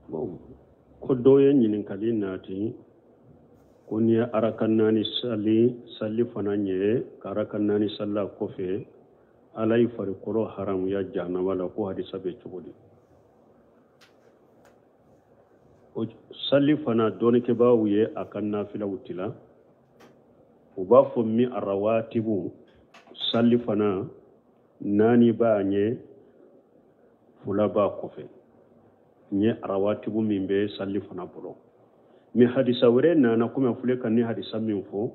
Bon, ko dɔ ye ɲininkali nati ko n'i ye araka naani sali sali fana ɲɛ ka araka naani sali a kɔfɛ, Ala y'i farikolo haramuya jahanama la, ko hadisa bɛ cogo di? O sali fana, dɔnnikɛbaaw ye a ka nafilaw tila. U b'a fɔ min arawatibu, sali fana naani b'a ɲɛ, fula b'a kɔfɛ. N ye arawatibu min bɛ sali fana bolo, mais hadisa wɛrɛ nana komi a filɛ ka ni hadisa min fɔ,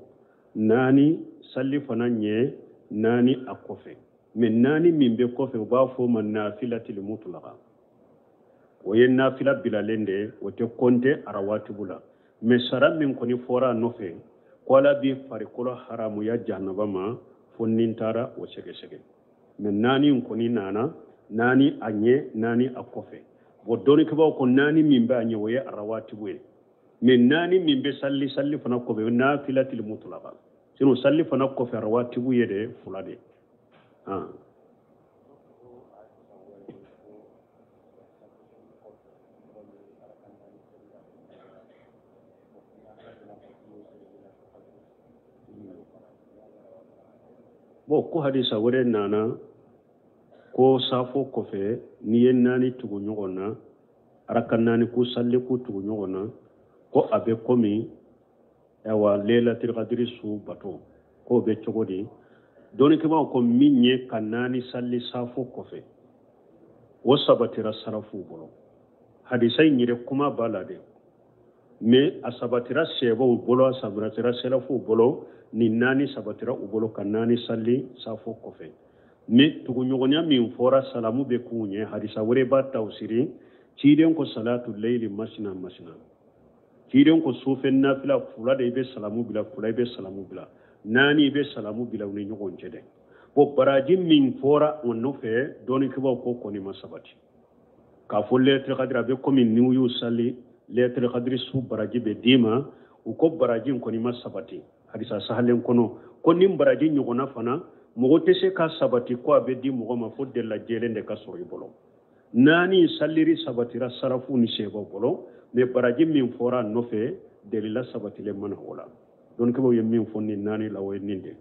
naani sali fana ɲɛ, naani a kɔfɛ. Mais naani min bɛ kɔfɛ, u b'a fɔ o ma nafilatili mutulaka. O ye nafila bilalen de ye, o tɛ kɔnte arawatibu la. Mais sara min kɔni fɔra a nɔfɛ ko Ala b'i farikolo haramuya jahanaba ma, fo ni n taara o sɛgɛsɛgɛ. Mais naani in kɔni nana naani a ɲɛ, naani a kɔfɛ. Bon, dɔnnikɛbaaw ko naani min bɛ a ɲɛ, o ye arawatibu ye. Mais naani min bɛ sali sali fana kɔfɛ, o ye nafilatili mutulaka. Sinon sali fana kɔfɛ arawatibu ye de fula de. Bon, ko hadisa wɛrɛ nana ko safo kɔfɛ, n'i ye naani tugu ɲɔgɔn na, araka naani ko sali ko tugu ɲɔgɔn na, ko a bɛ komi ayiwa lelatil kadiri su bato, k'o bɛ cogo di? Dɔnnikɛbaaw ko min ye ka naani sali safo kɔfɛ, o sabatira sarafuw bolo. Hadisa in yɛrɛ kuma b'a la dɛ, mais a sabatira sɛbɛw bolo, a sabatira sɛlɛfuw bolo, ni naani sabatira u bolo ka naani sali safo kɔfɛ. Mais tuguɲɔgɔnya min fɔra salamu bɛ k'u ɲɛ, hadisa wɛrɛ b'a tawsiri. Ciden ko salatu leyili masina masina. Ciden ko sufɛ nafila fula de i bɛ salamu bila, fula i bɛ salamu bila, naani i bɛ salamu bila u ni ɲɔgɔn cɛ dɛ. Bon, baraji min fɔra o nɔfɛ, dɔnnikɛbaaw ko kɔni ma sabati k'a fɔ lɛtiri kadiri a bɛ komi n'u y'u sali lɛtiri kadiri su baraji bɛ d'i ma. U ko baraji in kɔni ma sabati hadisa sahalen kɔnɔ. Ko ni baraji ɲɔgɔnna fana, mɔgɔ tɛ se ka sabati ko a bɛ di mɔgɔ ma fo delila jɛlen de ka sɔrɔ i bolo. Naani saliri sabatira sarafu ni sɛbɛw bolo, mais baraji min fɔra a nɔfɛ, delila sabatilen mana o la. Dɔnnikɛbaaw ye min fɔ nin naani la, o ye nin de.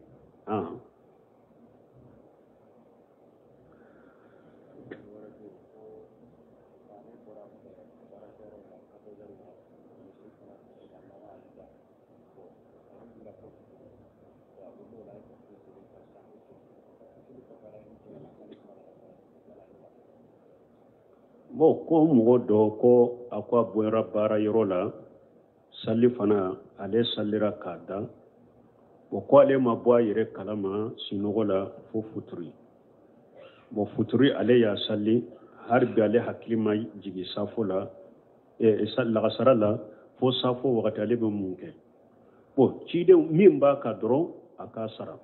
Bon, ko mɔgɔ dɔ ko a ko a bɔra baara yɔrɔ la, sali fana ale salira k'a da. Bon, ko ale ma bɔ a yɛrɛ kalama sinɔgɔ la fo futuri. Bon, futuri ale y'a sali, hali bi ale hakili ma jigin safo la, lagasara la fo safo wagati. Ale bɛ mun kɛ? Bon, ciden min b'a kan dɔrɔn, a k'a sara.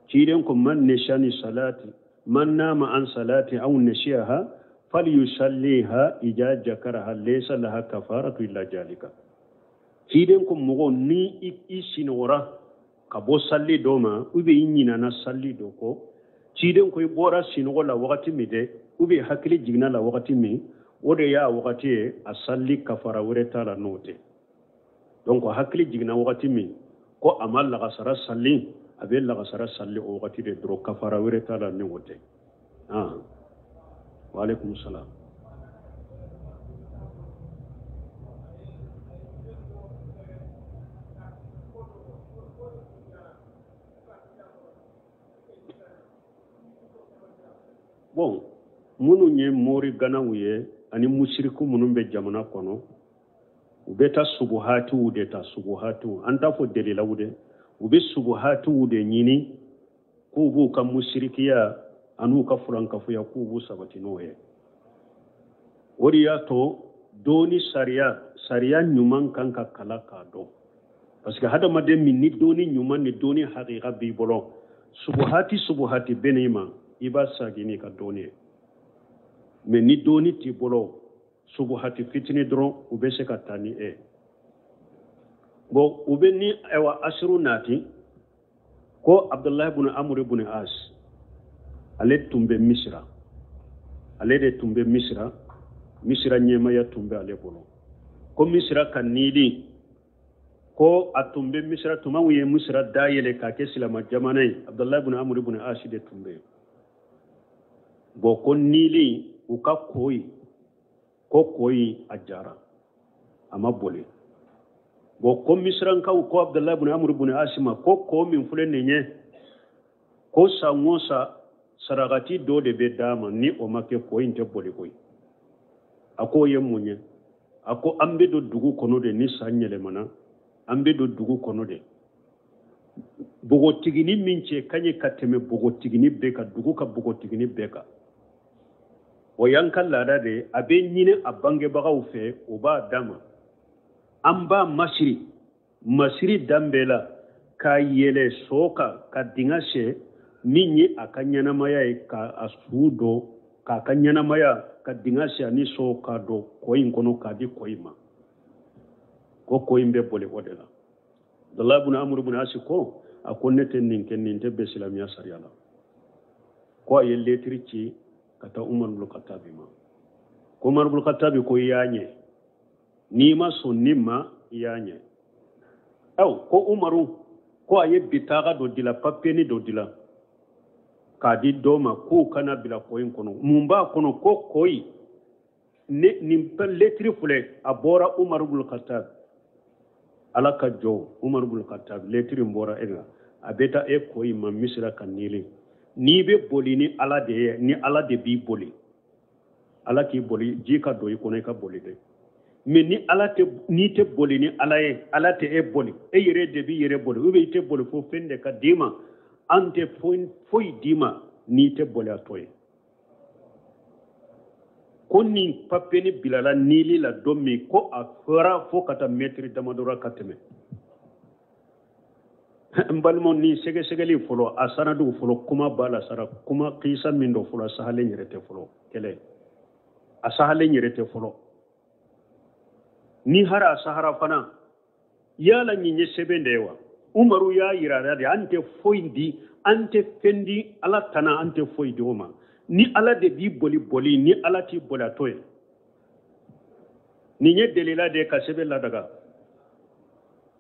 Ciden ko man nashani salati, man nama an salati aw nashiyaha falyusalliha ija jakaraha laysa laha kafaratu illa jalika. Ciden ko mɔgɔ ni i sinɔgɔra ka bɔ sali dɔ ma, ou bien i ɲinana sali dɔ kɔ, ciden ko i bɔra sinɔgɔ la wagati min dɛ, ou bien hakili jiginna la wagati min, o de y'a wagati ye a sali, kafara wɛrɛ t'a la n'o tɛ. Donc hakili jiginna wagati min ko a ma lagasara sali, a bɛ lagasara sali o wagati de dɔrɔn, kafara wɛrɛ t'a la ni o tɛ. Waaleykum salam. Bon, minnu ye mori ganaw ye ani musiriku minnu bɛ jamana kɔnɔ, u bɛ taa subuhatiw de ta. Subuhatiw, an t'a fɔ delilaw dɛ, u bɛ subuhatiw de ɲini k'u b'u ka musirikiya an'u ka furankafoya k'u b'u sabati n'o ye. O de y'a to dɔnni sariya, sariya ɲuman kan ka kala k'a dɔn, parce que hadamaden min ni dɔnni ɲuman ni dɔnni hakika b'i bolo, subuhati subuhati bɛ n'i ma, i b'a sagi n'i ka dɔnni ye. Mais ni dɔnni t'i bolo, subuhati fitini dɔrɔn u bɛ se ka taa ni e. Bon, u bɛ ni ayiwa asiru nati ko Abdullahi bun Amr bun As, ale tun bɛ Misira, ale de tun bɛ Misira. Misira ɲɛmaya tun bɛ ale bolo. Ko Misira ka Nili, ko a tun bɛ Misira tuma ye Misira dayɛlɛ k'a kɛ silama jamana ye, Abdulayi bun Amuru bun Asi de tun bɛ yen. Bon, ko Nili u ka ko ye, ko ko in a jara, a ma boli. Bon, ko Misirankaw ko Abdulayi bun Amuru bun Asi ma ko ko min filɛ nin ye, ko san o san sarakati dɔ de bɛ d'a ma, ni o ma kɛ ko in tɛ boli koyi. A k'o ye mun ye? A ko an bɛ don dugu kɔnɔ de, ni san yɛlɛmana an bɛ don dugu kɔnɔ de, npogotigini min cɛ ka ɲi ka tɛmɛ npogotigini bɛɛ kan, dugu ka npogotigini bɛɛ kan, o y'an ka laada de ye, a bɛ ɲini a bangebagaw fɛ, o b'a d'a ma, an b'a masiri masiri dan bɛɛ la, k'a yɛlɛ so kan, ka dingɛ sen min ye a ka ɲɛnamaya ye, ka a su don, k'a ka ɲɛnamaya ka dingɛ sen ani so k'a don kɔ in kɔnɔ, k'a di kɔ in ma, ko kɔ in bɛ boli o de la. Abdulayi bun Amuru bun Asi ko, a ko ne tɛ nin kɛ, nin tɛ bɛn silamɛya sariya la. Ko a ye letiri ci ka taa Umaru bun Katabi ma. Ko Umaru bun Katabi ko i y'a ɲɛ, n'i ma sɔn nin ma, i y'a ɲɛ. Aw ko Umaru ko a ye bitaga dɔ dila, papiyeni dɔ dila k'a di dɔ ma, k'u kana bila kɔ in kɔnɔ. Mun b'a kɔnɔ? Ko kɔ in nin letiri filɛ, a bɔra Umaru bun Katabi, Ala ka jɔ Umaru bun Katabi, letiri in bɔra e la, a bɛ taa e kɔ in ma Misira ka Nili. N'i bɛ boli ni Ala de ye, ni Ala de b'i boli, Ala k'i boli, ji ka don i kɔnɔ, i ka boli dɛ. Mais ni Ala tɛ, n'i tɛ boli ni Ala ye, Ala tɛ e boli, e yɛrɛ de b'i yɛrɛ boli, ou bien i tɛ boli fo fɛn de ka d'i ma. An tɛ foyi d'i ma n'i tɛ boli a tɔ ye. Ko nin papiyeni bilala Nili la don min, ko a fɔra fo ka taa mɛtiri damadɔ ka tɛmɛ. N balimaw, ni sɛgɛsɛgɛli fɔlɔ, a sanadu fɔlɔ, kuma b'a la sara, kuma kisa min dɔ fɔlɔ, a sahalen yɛrɛ tɛ fɔlɔ, kɛlɛ a sahalen yɛrɛ tɛ fɔlɔ. Ni hara a sahara fana, yala nin ye sɛbɛn de ye wa? Umaru y'a yira de, an tɛ foyi di, an tɛ fɛn di Ala tana, an tɛ foyi di o ma. Ni Ala de b'i boli boli, ni Ala t'i boli a to yen. Nin ye delila de ye ka sɛbɛn ladaga.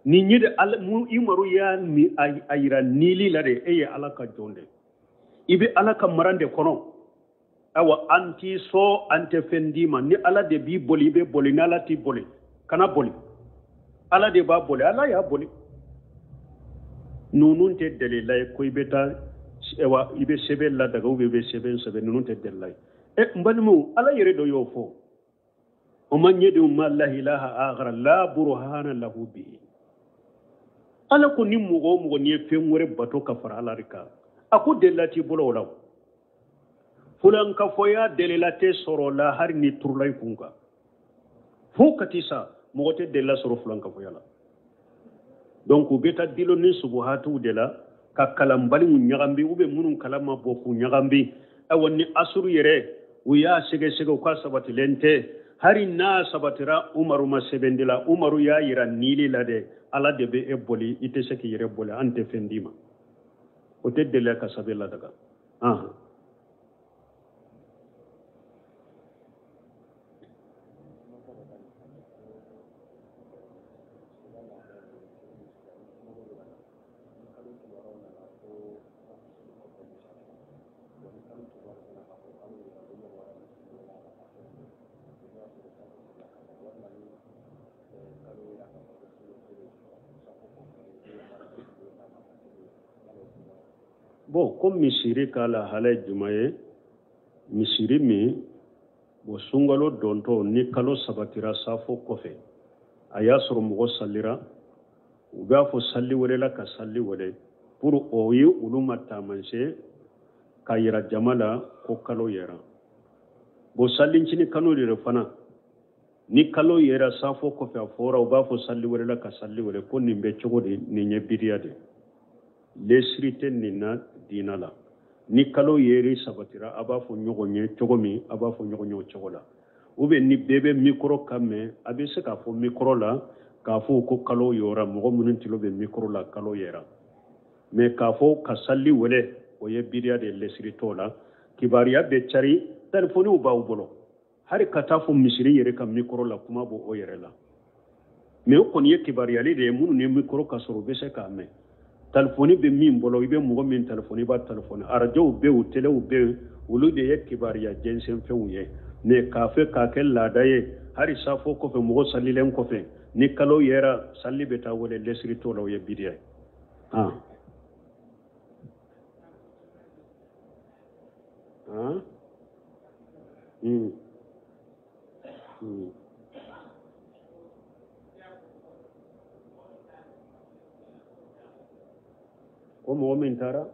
Nin ye de Ala, Umaru y'a a yira Nili la de, e ye Ala ka jɔn de, i bɛ Ala ka maran de kɔnɔ. Ayiwa, an t'i sɔn, an tɛ fɛn d'i ma. Ni Ala de b'i boli, i bɛ boli, ni Ala t'i boli, kana boli. Ala de b'a boli, Ala y'a boli. Ninnu tɛ delila ye ko i bɛ taa, ayiwa, i bɛ sɛbɛn ladaga ou bien i bɛ sɛbɛn sɛbɛn, ninnu tɛ delila ye. Ɛ, n balimaw, Ala yɛrɛ dɔ y'o fɔ. O ma ɲɛdenw ma la ilaha akhara la burhana lahu bihi. Ala ko ni mɔgɔ o mɔgɔ n'i ye fɛn wɛrɛ bato ka fara Ala de kan, a ko delila t'i bolo o la. Fulankafoya delila tɛ sɔrɔ la hali ni turula i kun kan. Fo ka t'i sa, mɔgɔ tɛ delila sɔrɔ fulankafoya la. Donc u bɛ taa dilo ni subuhatiw de la ka kalanbaliw ɲagambi, ou bien minnu kalan ma bɔ k'u ɲagambi. Ayiwa, ni asuru yɛrɛ u y'a sɛgɛsɛgɛ, u ka sabatilen tɛ. Hali n'a sabatira, Umaru ma sɛbɛn de la, Umaru y'a yira Nili la dɛ, Ala de bɛ e boli, i tɛ se k'i yɛrɛ boli, an tɛ fɛn d'i ma. O tɛ delila ka sɛbɛn ladaga. Bon, ko misiri ka lahala ye jumɛn ye? Misiri min, bon, sunkalo dontɔ ni kalo sabatira safo kɔfɛ, a y'a sɔrɔ mɔgɔ salira, u b'a fɔ sali wɛrɛ la ka sali wɛrɛ pour o ye olu ma taamasiyɛn k'a yira jama la ko kalo yera. Bon, salincini kalo de fana, ni kalo yera safo kɔfɛ, a fɔra u b'a fɔ sali wɛrɛ la ka sali wɛrɛ, ko nin bɛ cogo di? Nin ye bidiya de, lesiri tɛ nin na diina la. Ni kalo yeri sabatira, a b'a fɔ ɲɔgɔn ye cogo min, a b'a fɔ ɲɔgɔn ye o cogo la. Ou bien ni bɛɛ bɛ mikoro kan mɛn, a bɛ se k'a fɔ mikoro la k'a fɔ ko kalo yera, mɔgɔ minnu tulo bɛ mikoro la, kalo yera. Mais k'a fɔ ka sali wele, o ye bidiya de, lesiri t'o la. Kibaruya bɛ cari, telefɔniw b'aw bolo. Hali ka taa fo misiri yɛrɛ ka mikɔrɔ la, kuma b'o o yɛrɛ la. Mais o kɔni ye kibaruyali de ye, minnu ni mikɔrɔ ka sɔrɔ u bɛ se k'a mɛn. Talifɔni bɛ min bolo, i bɛ mɔgɔ min talifɔni, i b'a talifɔni. Arajow bɛ yen, telew bɛ yen, olu de ye kibaruya jɛnsɛnfɛnw ye. Mais k'a fɛ k'a kɛ laada ye, hali safo kɔfɛ, mɔgɔ salilen kɔfɛ, ni kalo yera, sali bɛ taa wele lesiri t'o la, o ye bidiya ye. Ah. Ah. Ko mɔgɔ min taara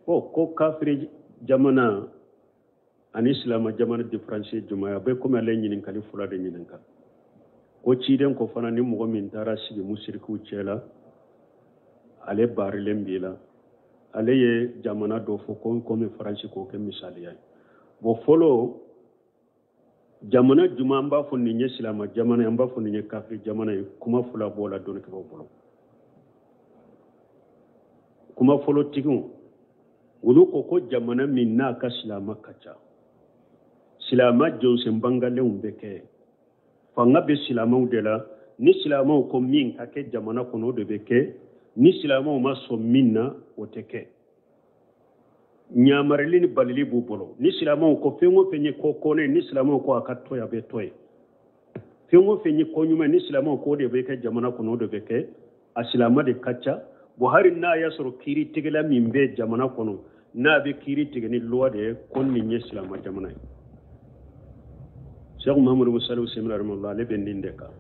ko kafiri jamana ani silama jamana différence ye jumɛn ye? A bɛ komi ale ɲininkali fila de ɲininka. Ko ciden ko fana ni mɔgɔ min taara sigi musirikiw cɛ la, ale baarilen b'i la. Ale ye jamana dɔ fɔ ko komi Faransi, k'o kɛ misaliya ye. Bon, fɔlɔ, jamana jumɛn an b'a fɔ nin ye silama jamana ye, an b'a fɔ nin ye kafiri jamana ye? Kuma fila b'o la dɔnnikɛbaaw bolo. Kuma fɔlɔtigiw, olu ko ko jamana min n'a ka silama ka ca, silama jɔnsen bangalenw bɛ kɛ, fanga bɛ silamaw de la. Ni silamaw ko min ka kɛ jamana kɔnɔ, o de bɛ kɛ. Ni silamaw ma sɔn min na, o tɛ kɛ. Ɲamarili ni balili b'u bolo. Ni silamaw ko fɛn o fɛn ye ko kɔnɛ, ni silamaw ko a ka to yen, a bɛ to yen. Fɛn o fɛn ye ko ɲuman, ni silamaw ko o de bɛ kɛ jamana kɔnɔ, o de bɛ kɛ. A silama de ka ca. Bon, hali n'a y'a sɔrɔ kiiritigɛla min bɛ jamana kɔnɔ, n'a bɛ kiiri tigɛ ni loi de ye, ko nin ye silama jamana ye. Cheikh Muhammadu Salihu Usaymin rahimahullah, ale bɛ nin de kan.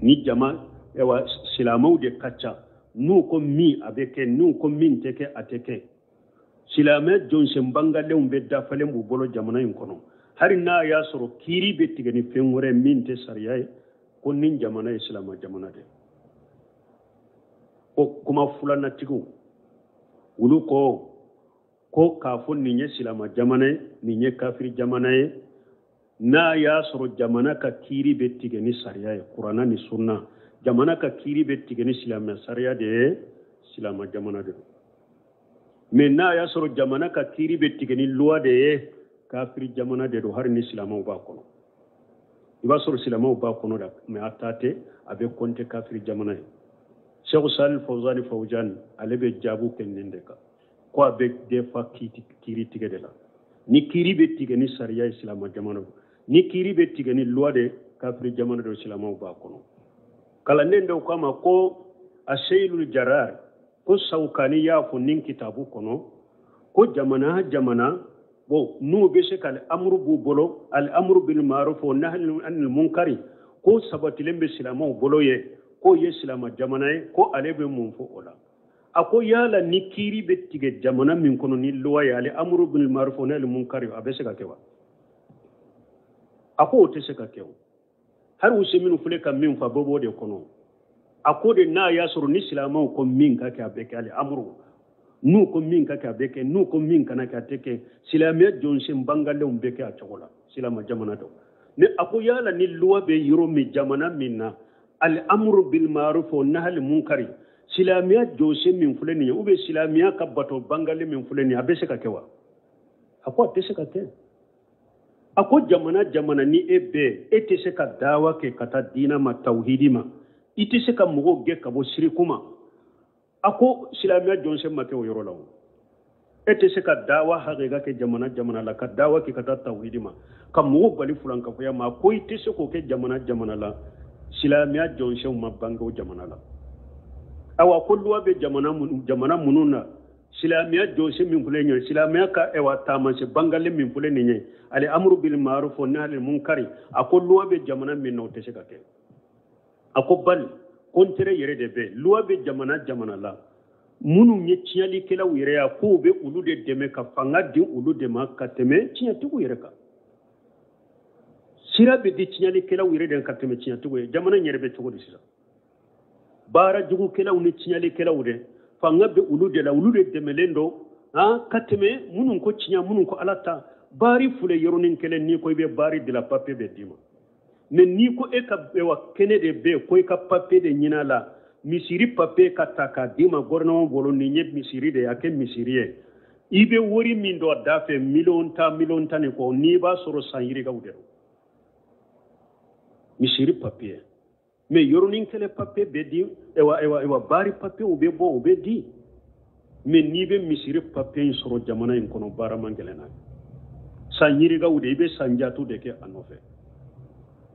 Ni jama, ayiwa, silamaw de ka ca, n'u ko min a bɛ kɛ, n'u ko min tɛ kɛ, a tɛ kɛ. Silamɛ jɔnsen bangalenw bɛ dafalen b'u bolo jamana in kɔnɔ, hali n'a y'a sɔrɔ kiiri bɛ tigɛ ni fɛn wɛrɛ min tɛ sariya ye, ko nin jamana ye silama jamana de. Ko kuma filanatigiw, olu ko ko k'a fɔ nin ye silama jamana ye, nin ye kafiri jamana ye, n'a y'a sɔrɔ jamana ka kiiri bɛ tigɛ ni sariya ye, kuranna ni sunna, jamana ka kiiri bɛ tigɛ ni silamɛ sariya de ye, silama jamana de don. Mais n'a y'a sɔrɔ jamana ka kiiri bɛ tigɛ ni loi de ye, kafiri jamana de don, hali ni silamɛw b'a kɔnɔ. I b'a sɔrɔ silamɛw b'a kɔnɔ dɛ, mais a ta tɛ, a bɛ kɔnte kafiri jamana ye. Cheikh Salih Fawzani Fawzan, ale bɛ jaabu kɛ nin de kan, ko a bɛ defa kiiri tigɛ de la. Ni kiiri bɛ tigɛ ni sariya ye, silama jamana don. Ni kiiri bɛ tigɛ ni loi de, kafiri jamana don, silamɛw b'a kɔnɔ. Kalanden dɔw k'a ma ko Aseyilul Jarar, ko Sawukani y'a fɔ nin kitabu kɔnɔ ko jamana jamana, bon, n'u bɛ se ka amuru b'u bolo, al amuru bil ma'ruf wa nahyi anil munkari, ko sabatilen bɛ silamɛw bolo ye, k'o ye silama jamana ye, ko ale bɛ mun fɔ o la? A ko yala ni kiiri bɛ tigɛ jamana min kɔnɔ ni loi ye, al amuru bil ma'ruf wa nahyi anil munkari, a bɛ se ka kɛ wa? A ko o tɛ se ka kɛ o. Hali Usaymin filɛ ka min fɔ, a bɛ b'o de kɔnɔ. A ko de n'a y'a sɔrɔ ni silamɛw ko min ka kɛ, a bɛ kɛ. Ale amuru, n'u ko min ka kɛ, a bɛ kɛ, n'u ko min kana kɛ, a tɛ kɛ. Silamɛya jɔnsen bangalenw bɛ kɛ a cogo la, silama jamana don. Mais a ko yala ni loi bɛ yɔrɔ min, jamana min na, al amru bil ma'ruf wa nahyi munkari, silamɛya jɔsen min filɛ nin ye, ou bien silamɛya ka bato bangalen min filɛ nin ye, a bɛ se ka kɛ wa? A ko a tɛ se ka kɛ. A ko jamana jamana ni e bɛɛ, e tɛ se ka dawa kɛ ka taa diina ma, tawhidi ma, i tɛ se ka mɔgɔw gɛn ka bɔ siriku ma. A ko silamɛya jɔnsen ma kɛ o yɔrɔ la o. E tɛ se ka dawa hakika kɛ jamana jamana la, ka dawa kɛ ka taa tawhidi ma, ka mɔgɔw bali fulankafoya ma. A ko i tɛ se k'o kɛ jamana jamana la, silamɛya jɔnsenw ma bange o jamana la. Awa, ko loi bɛ jamana minnu na, silamɛya jɔsen min filɛ nin ye, silamɛya ka ɛwa taamasiyɛn bangalen min filɛ nin ye, ale amuru bil ma'ruf wa nahyi anil munkari, a ko loi bɛ jamana min na, o tɛ se ka kɛ. A ko bali contraire yɛrɛ de bɛ, loi bɛ jamana jamana la, minnu ye tiɲɛlikɛlaw yɛrɛ ye, a k'u bɛ olu de dɛmɛ ka fanga di olu de ma ka tɛmɛ tiɲɛtigiw yɛrɛ kan. Sira bɛ di tiɲɛlikɛlaw yɛrɛ de ka tɛmɛ tiɲɛtigiw ye. Jamana in yɛrɛ bɛ cogo di sisan? Baara jugukɛlaw ni tiɲɛlikɛlaw de fanga bɛ olu de la, olu de dɛmɛlen don ka tɛmɛ minnu ko tiɲɛ, minnu ko Ala ta. Baari filɛ yɔrɔnin kelen, n'i ko i bɛ baari de la, papiye bɛ d'i ma. Mais n'i ko e ka wa kɛnɛ de bɛ yen, ko i ka papiye de ɲini a la, Misiri papier ka ta k'a d'i ma gouvernement bolo, nin ye misiri de ye, a kɛ misiri ye. I bɛ wari min don a da fɛ, miliyɔn 10, miliyɔn 10 ni kɔ, n'i b'a sɔrɔ san yirikaw de don. Misiri papier. Mais yɔrɔnin kelen papier bɛ di, ewa ewa ewa, baari papier u bɛ bɔ, u bɛ di. Mais n'i bɛ misiri papier in sɔrɔ jamana in kɔnɔ, baara man gɛlɛn n'a ye. San yirikaw de, i bɛ san jatu de kɛ a nɔfɛ.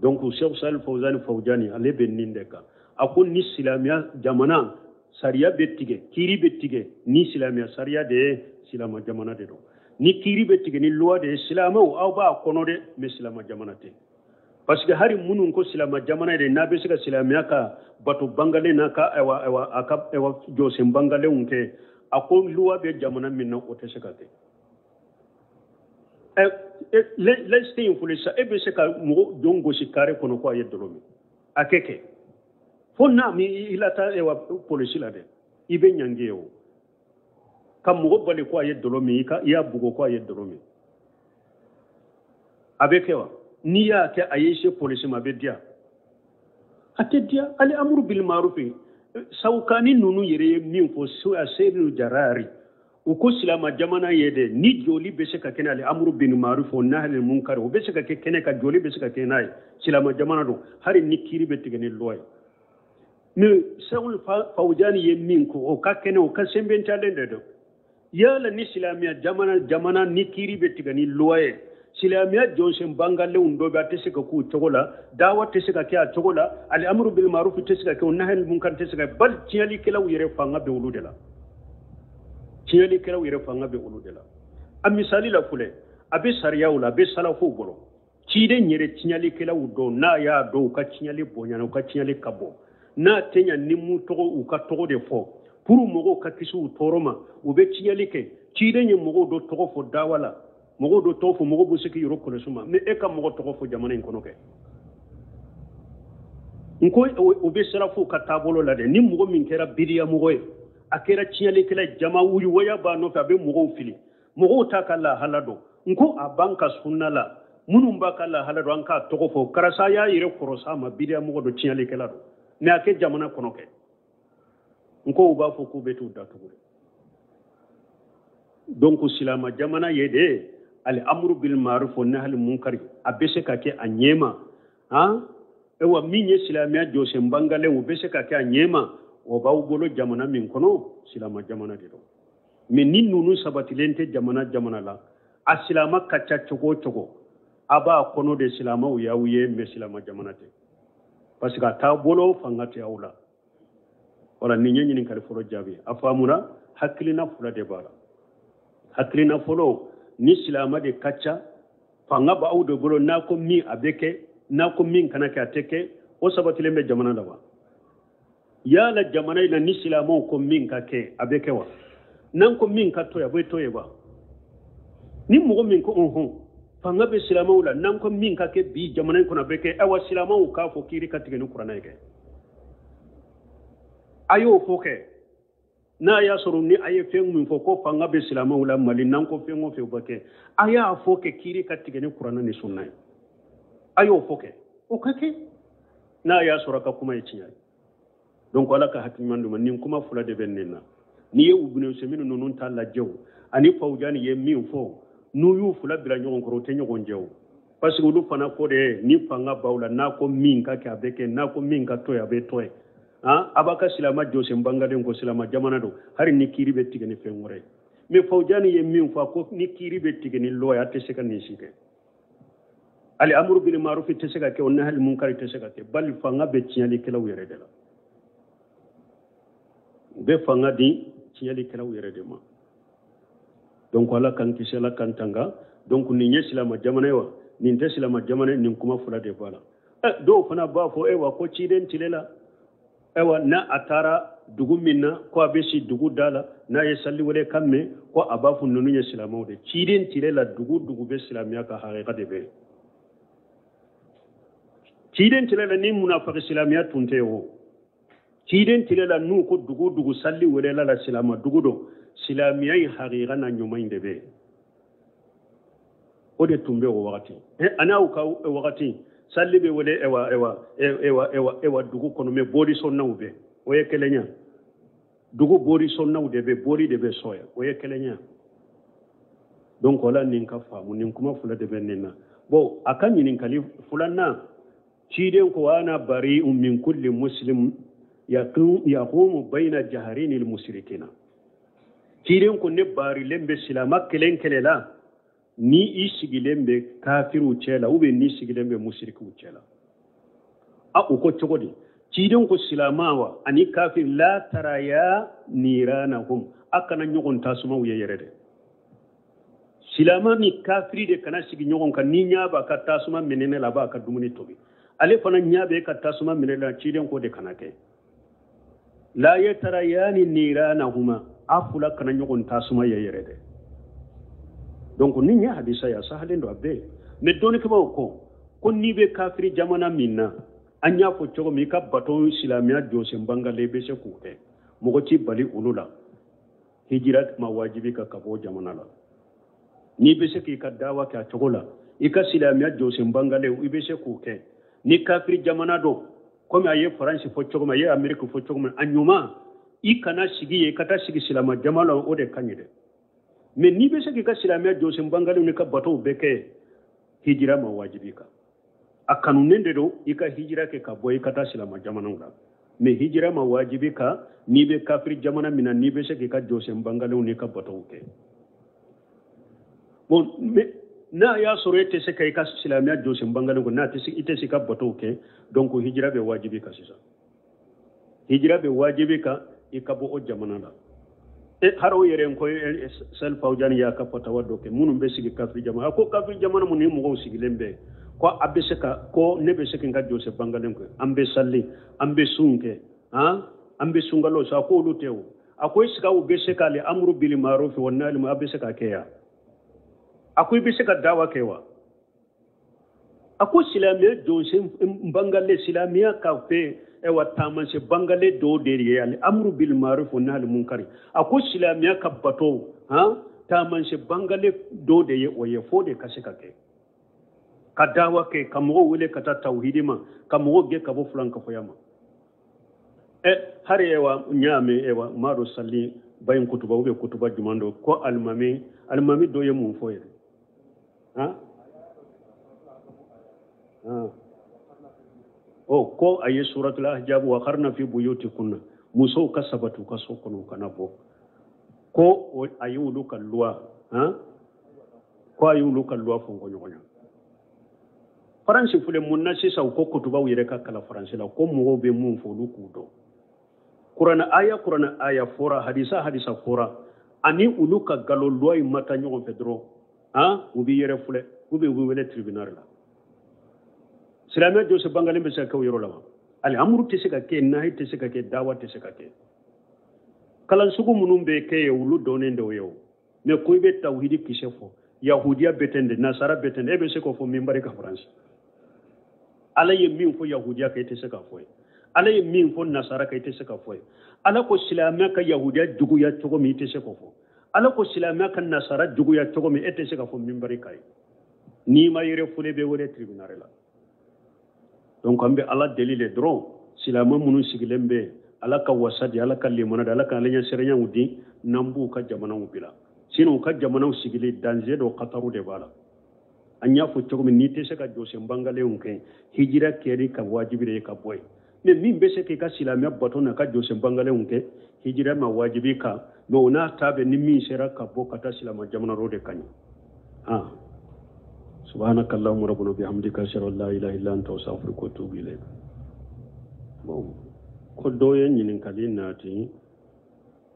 Donc Cheikh Salih Fawzani Fawjani, ale bɛ nin de kan. A ko ni silamɛya jamana sariya bɛ tigɛ, kiiri bɛ tigɛ ni silamɛya sariya de ye, silamɛ jamana de don. Ni kiiri bɛ tigɛ ni loi de ye, silamɛw aw b'a kɔnɔ dɛ, mais silamɛ jamana tɛ. Parce que hali minnu ko silamɛ jamana de, n'a bɛ se ka silamɛya ka bato bangalen n'a ka ayiwa ayiwa a ka ayiwa jɔsen bangalenw kɛ, a ko loi bɛ jamana min na, o tɛ se ka kɛ. Laïcité in filɛ sisan, e bɛ se ka mɔgɔ jɔn gosi carré kɔnɔ ko a ye dɔlɔ min, a kɛ kɛ fo n'a mi i la taa ayiwa polisi la dɛ, i bɛ ɲangi ye o. Ka mɔgɔ bali ko a ye dɔlɔ min, i y'a bugɔ ko a ye dɔlɔ min, a bɛ kɛ wa? N'i y'a kɛ a y'i se polisi ma, a bɛ diya? A tɛ diya. Ali amuru bil marufi, Sawukani ninnu yɛrɛ ye min fɔ, Seyidu Jarari, u ko silama jamana ye dɛ, ni joli bɛ se ka kɛ n'ale amuru bin marufi o nahali munkari, o bɛ se ka kɛ kɛnɛ kan, joli bɛ se ka kɛ n'a ye, silama jamana don, hali ni kiiri bɛ tigɛ ni loi ye. Mais Sɛku Fawujani ye min ko, o ka kɛnɛ, o ka sɛnbɛntalen de don. Yala ni silamɛya jamana ni kiiri bɛ tigɛ ni loi ye, silamɛya jɔnsen bangalenw dɔ bɛ, a tɛ se ka k'u cogo la, dawa tɛ se ka kɛ a cogo la, ali amuru bil marufi tɛ se ka kɛ, o nahali munkari tɛ se ka kɛ, bali tiɲɛlikɛlaw yɛrɛ fanga bɛ olu de la. Tiɲɛlikɛlaw yɛrɛ fanga bɛ olu de la. A misali la filɛ, a bɛ sariyaw la, a bɛ salafow bolo. Ciden yɛrɛ tiɲɛlikɛlaw dɔw, n'a y'a dɔn u ka tiɲɛli bonyana, u ka tiɲɛli ka bon, n'a tɛ ɲa ni mun tɔgɔ, u ka tɔgɔ de fɔ pour mɔgɔw ka kisi u tɔɔrɔ ma, u bɛ tiɲɛli kɛ. Ciden ye mɔgɔw dɔ tɔgɔ fɔ dawa la, mɔgɔw dɔ tɔgɔ fɔ, mɔgɔw bɛ se k'i yɔrɔ kɔlɔsi ma, mais e ka mɔgɔ tɔgɔ fɔ jamana in kɔnɔ kɛ. N ko o bɛ salafow ka taabolo la dɛ. Ni mɔgɔ min kɛra bidiya mɔgɔ ye, a kɛra tiɲɛlikɛla ye, jama waya b'a nɔfɛ, a bɛ mɔgɔw fili, mɔgɔw t'a ka lahala dɔn. N ko a b'an ka sunna la, minnu b'a ka lahala dɔn, an k'a tɔgɔ fɔ, karisa y'a yɛrɛ kɔrɔsa a ma, bidiya mɔgɔ don, tiɲɛlikɛla don, mais a kɛ jamana kɔnɔ kɛ. N ko u b'a fɔ k'u bɛ t'u datugu dɛ. Donc silama jamana ye de, ali amuru bil ma'ruf wa nahyi munkari, a bɛ se ka kɛ a ɲɛma. Han, ewa min ye silamɛya jɔsen bangalen, o bɛ se ka kɛ a ɲɛma, o b'aw bolo jamana min kɔnɔ, silama jamana de don. Mais ni ninnu sabatilen tɛ jamana jamana la, a silama ka ca cogo o cogo, a b'a kɔnɔ de silamaw y'aw ye, mais silama jamana tɛ, parce que a taabolo fanga tɛ aw la. Wala nin ye ɲininkali fɔlɔ jaabi. A faamuna, hakilina fila de b'a la. Hakilina fɔlɔ, ni silama de ka ca, fanga b'aw de bolo, n'a ko min a bɛ kɛ, n'a ko min kana kɛ a tɛ kɛ, o sabatilen bɛ jamana la wa? Yala jamana in na ni silamaw ko min ka kɛ, a bɛ kɛ wa? N'an ko min ka to yen, a bɛ to yen wa? Ni mɔgɔ min ko ɔnhɔn, fanga bɛ silamaw la, n'an ko min ka kɛ bi jamana in kɔnɔ, a bɛ kɛ, ayiwa silamaw k'a fɔ kiiri ka tigɛ ni kuranɛ ye kɛ. A y'o fɔ kɛ. N'a y'a sɔrɔ ni a ye fɛn min fɔ ko fanga bɛ silamaw la Mali, n'an ko fɛn o fɛn o bɛ kɛ, a y'a fɔ kɛ kiiri ka tigɛ ni kuranɛ ni sunna ye. A y'o fɔ kɛ, o ka kɛ. N'a y'a sɔrɔ a ka kuma ye tiɲɛ ye. Donc Ala ka hakili ɲuman d'u ma. Nin kuma fila de bɛ nin na. N'i ye Ibunu Usaymin ninnu ta lajɛ o, ani Fawujani ye min fɔ, n'u y'u fila bila ɲɔgɔn kɔrɔ, u tɛ ɲɔgɔn jɛ o. Parce que olu fana ko de, ni fanga b'aw la, n'a ko min ka kɛ a bɛ kɛ, n'a ko min ka to yen a bɛ to yen. Han, a b'a ka silama jɔsen bangalen ko silama jamana don, hali ni kiiri bɛ tigɛ ni fɛn wɛrɛ ye. Mais Fawujani ye min fɔ, a ko ni kiiri bɛ tigɛ ni loi ye, a tɛ se ka nin si kɛ. Ali amuru bil marufi tɛ se ka kɛ, o nahali munkari tɛ se ka kɛ, bali fanga bɛ tiɲɛlikɛlaw yɛrɛ de la. U bɛ fanga di tiɲɛlikɛlaw yɛrɛ de ma. Donc Ala k'an kisi, Ala k'an tanga. Donc nin ye silama jamana ye wa, nin tɛ silama jamana ye, nin kuma fila de b'a la. Dɔw fana b'a fɔ, wa ko ciden tile la, ayiwa n'a a taara dugu min na, ko a bɛ si dugu da la, n'a ye sali wele kan mɛn, ko a b'a fɔ ninnu ye silamɛw de. Ciden tile la, dugu dugu bɛ silamɛya ka hakɛ de bɛ yen. Ciden tile la, ni munafaki silamɛya tun tɛ yen o. Ciden tile la, n'u ko dugu dugu sali welela la silama dugu don, silamɛya in hakika na ɲuman in de bɛ yen. O de tun bɛ o wagati. Ani aw ka wagati, sali bɛ wele ewa ewa ewa ewa ewa dugu kɔnɔ, mɛ bolisɔnnaw bɛ. O ye kelenya. Dugu bori sɔnnaw de bɛ, bori de bɛ sɔn yan, o ye kelenya. Donc o la nin ka faamu, nin kuma fila de bɛ nin na. Bon, a ka ɲininkali filanan, ciden ko ana bari'un min kulli muslim yaqumu bayna jaharini al-mushrikina. Ciden ko ne barilen bɛ silama kelen kelen la ni i sigilen bɛ kafiriw cɛ la ou bien ni sigilen bɛ musirikiw cɛ la. A u ko cogo di? Ciden ko silama wa ani kafir la taraya niranahum, a kana ɲɔgɔn tasumaw ye yɛrɛ dɛ. Silama ni kafiri de kana sigi ɲɔgɔn kan, ni ɲa b'a ka tasuma minɛ la, a b'a ka dumuni tobi, ale fana ɲa bɛ ka tasuma minɛ la, ciden ko de kana kɛ. La yatarayani niranahuma, a fula kana ɲɔgɔn tasuma ye yɛrɛ dɛ. Donc ni ɲɛ hadisa ya sahalen don a bɛɛ. Mais dɔnnikɛbaaw ko n'i bɛ kafiri jamana min na, an y'a fɔ cogo min, i ka bato silamɛya jɔsen bangalen i bɛ se k'o kɛ, mɔgɔ t'i bali olu la. Hijira ma wajibi ka bɔ jamana la. N'i bɛ se k'i ka dawa kɛ a cogo la, i ka silamɛya jɔsen bangalen i bɛ se k'o kɛ. Ni kafiri jamana don, komi a ye Faransi fɔ cogo min, a ye Ameriki fɔ cogo min, a ɲuman i kana sigi yen, i ka taa sigi silamɛ jama la, o de ka ɲi dɛ. Mais n'i bɛ se k'i ka silamɛya jɔsen bangalen n'i ka batow bɛɛ kɛ, hijira ma wajibi kan. A kanunen de don i ka hijira kɛ ka bɔ i ka taa silamɛ jamanaw la. Mais hijira ma wajibi kan n'i bɛ kafiri jamana min na, n'i bɛ se k'i ka jɔsen bangalenw n'i ka batow kɛ. Bon, mais n'a y'a sɔrɔ e tɛ se ka i ka silamɛya jɔsen bangalen kɔ, n'a tɛ se, i tɛ se ka batow kɛ, donc hijira bɛ wajibi kan sisan. Hijira bɛ wajibi kan i ka bɔ o jamana la. Har o yɛrɛ ko Sali Fawjani y'a ka fatawa dɔ kɛ, minnu bɛ sigi kafiri jamana, a ko kafiri jamana minnu ni mɔgɔw sigilen bɛ, ko a bɛ se ka, ko ne bɛ se ka n ka jɔsen bangalen kɛ, an bɛ sali, an bɛ sun kɛ, han, an bɛ sunkalo sa, a ko olu tɛ o. A ko est ce que aw bɛ se k'ale amru bil ma'ruf wa nahy, a bɛ se ka kɛ yan? A ko i bɛ se ka dawa kɛ wa? A ko silamɛya jɔsen bangale, silamɛya ka fɛ ewa taamasiyɛn bangale dɔw de ye ale amru bil ma'ruf wa nahy munkari. A ko silamɛya ka bato, han, taamasiyɛn bangale dɔw de ye o ye, fo de ka se ka kɛ, ka dawa kɛ, ka mɔgɔw wele ka taa tawhidi ma, ka mɔgɔw gɛn ka bɔ filankafoya ma. Hari ewa ɲaame ewa maro sali bayin kutuba ou bien kutuba jumɛn dɔ ko alimami dɔ ye mun fɔ yɛrɛ? Han? O ko a ye suratul ahzab wa qarna fi buyutikunna, musow ka sabati u ka so kɔnɔ, u kana bɔ. Ko a ye olu ka loi, han, ko a ye olu ka loi fɔ ɲɔgɔn ye. Faransi filɛ mun na sisan, u ko kutubaw yɛrɛ ka kalan faransi la, ko mɔgɔw bɛ mun fɔ olu k'u dɔn. Kuranɛ aya fɔra, hadisa fɔra, ani olu ka nkalon loi in ma taa ɲɔgɔn fɛ dɔrɔn, han, u b'i yɛrɛ filɛ, ou bien u b'i wele tribunal la. Silamɛ jɔsen bangalen bɛ se ka kɛ o yɔrɔ la wa? Alihamuru tɛ se ka kɛ, nahi tɛ se ka kɛ, dawa tɛ se ka kɛ. Kalan sugu minnu bɛ kɛ yen, olu dɔnnen de ye o. Mais ko i bɛ tawhidi kisɛ fɔ, yahudiya bɛ ten de, nasara bɛ ten de, e bɛ se k'o fɔ minbari ka faransi. Ala ye min fɔ yahudiya kan, e tɛ se k'a fɔ ye. Ala ye min fɔ nasara kan, e tɛ se k'a fɔ ye. Ala ko silamɛ ka yahudiya juguya cogo min, i tɛ se k'o fɔ. Ala ko silamɛ ka nasara juguya cogo min, e tɛ se k'a fɔ minbari kan ye. N'i ma yɛrɛ fɔlen bɛ wele tribunal la. Donc an bɛ Ala deli le dɔrɔn, silamɛ minnu sigilen bɛ, Ala ka wasa di, Ala ka limana di, Ala ka ala ɲɛsiranyaw di, n'an b'u ka jamanaw bila. Sinon u ka jamanaw sigili danger dɔ kataru de b'a la. An y'a fɔ cogo min, n'i tɛ se ka jɔsen bangalenw kɛ, hijira kɛli ka wajibi de ye ka bɔ yen. Mais min bɛ se k'i ka silamɛya bato n'a ka jɔsen bangalenw kɛ, hijira ma wajibi kan. Mais o n'a ta bɛ, ni min sera ka bɔ ka taa silamɛ jamana rɔ, o de ka ɲi. Han. Subhanaka Allahumma rabbana bihamdika ashhadu an la ilaha illa anta astaghfiruka wa atubu ilayk. Bon, ko dɔ ye ɲininkali nati,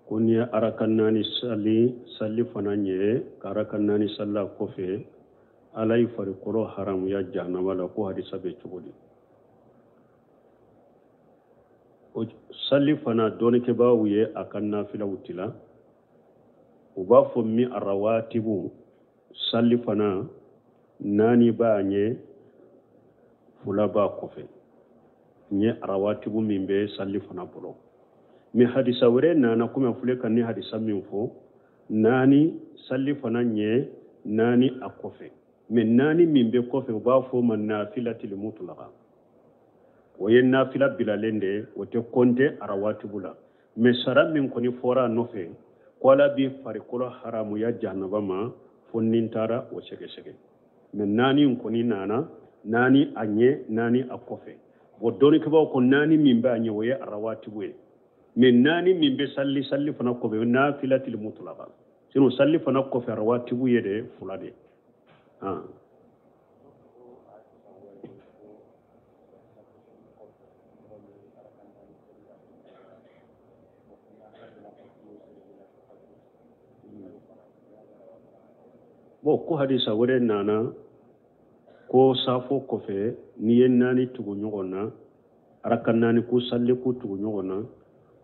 ko n'i ye araka naani sali, sali fana ɲɛ, ka araka naani salila kɔfɛ, Ala y'i farikolo haramuya jahanama la, ko hadisa bɛ cogo di? O sali fana dɔnnikɛbaaw ye a ka nafilaw tila, u b'a fɔ min arawatibu, sali fana naani b'a ɲɛ, fila b'a kɔfɛ. N ye arawatibu min bɛ sali fana bolo. Mais hadisa wɛrɛ nana, komi a filɛ ka ni hadisa min fɔ, naani sali fana ɲɛ, naani a kɔfɛ. Mais naani min bɛ kɔfɛ, u b'a fɔ o ma nafilatil mutlaqa. O ye nafila bilalen de ye, o tɛ kɔnte arawatibu la. Mais sara min kɔni fɔra a nɔfɛ ko Ala b'i farikolo haramuya jahanaba ma, fo ni n taara o sɛgɛsɛgɛ. Mais naani in kɔni nana, naani a ɲɛ, naani a kɔfɛ. Bon, dɔnnikɛbaaw ko naani min bɛ a ɲɛ, o ye arawatibu ye. Mais naani min bɛ sali sali fana kɔfɛ, o ye nafilatil mutlaqa. Sinon sali fana kɔfɛ arawatibu ye de fila de. Bon, ko hadisa wɛrɛ nana ko safo kɔfɛ n'i ye naani tugu ɲɔgɔn na, araka naani ko sali ko tugu ɲɔgɔn na,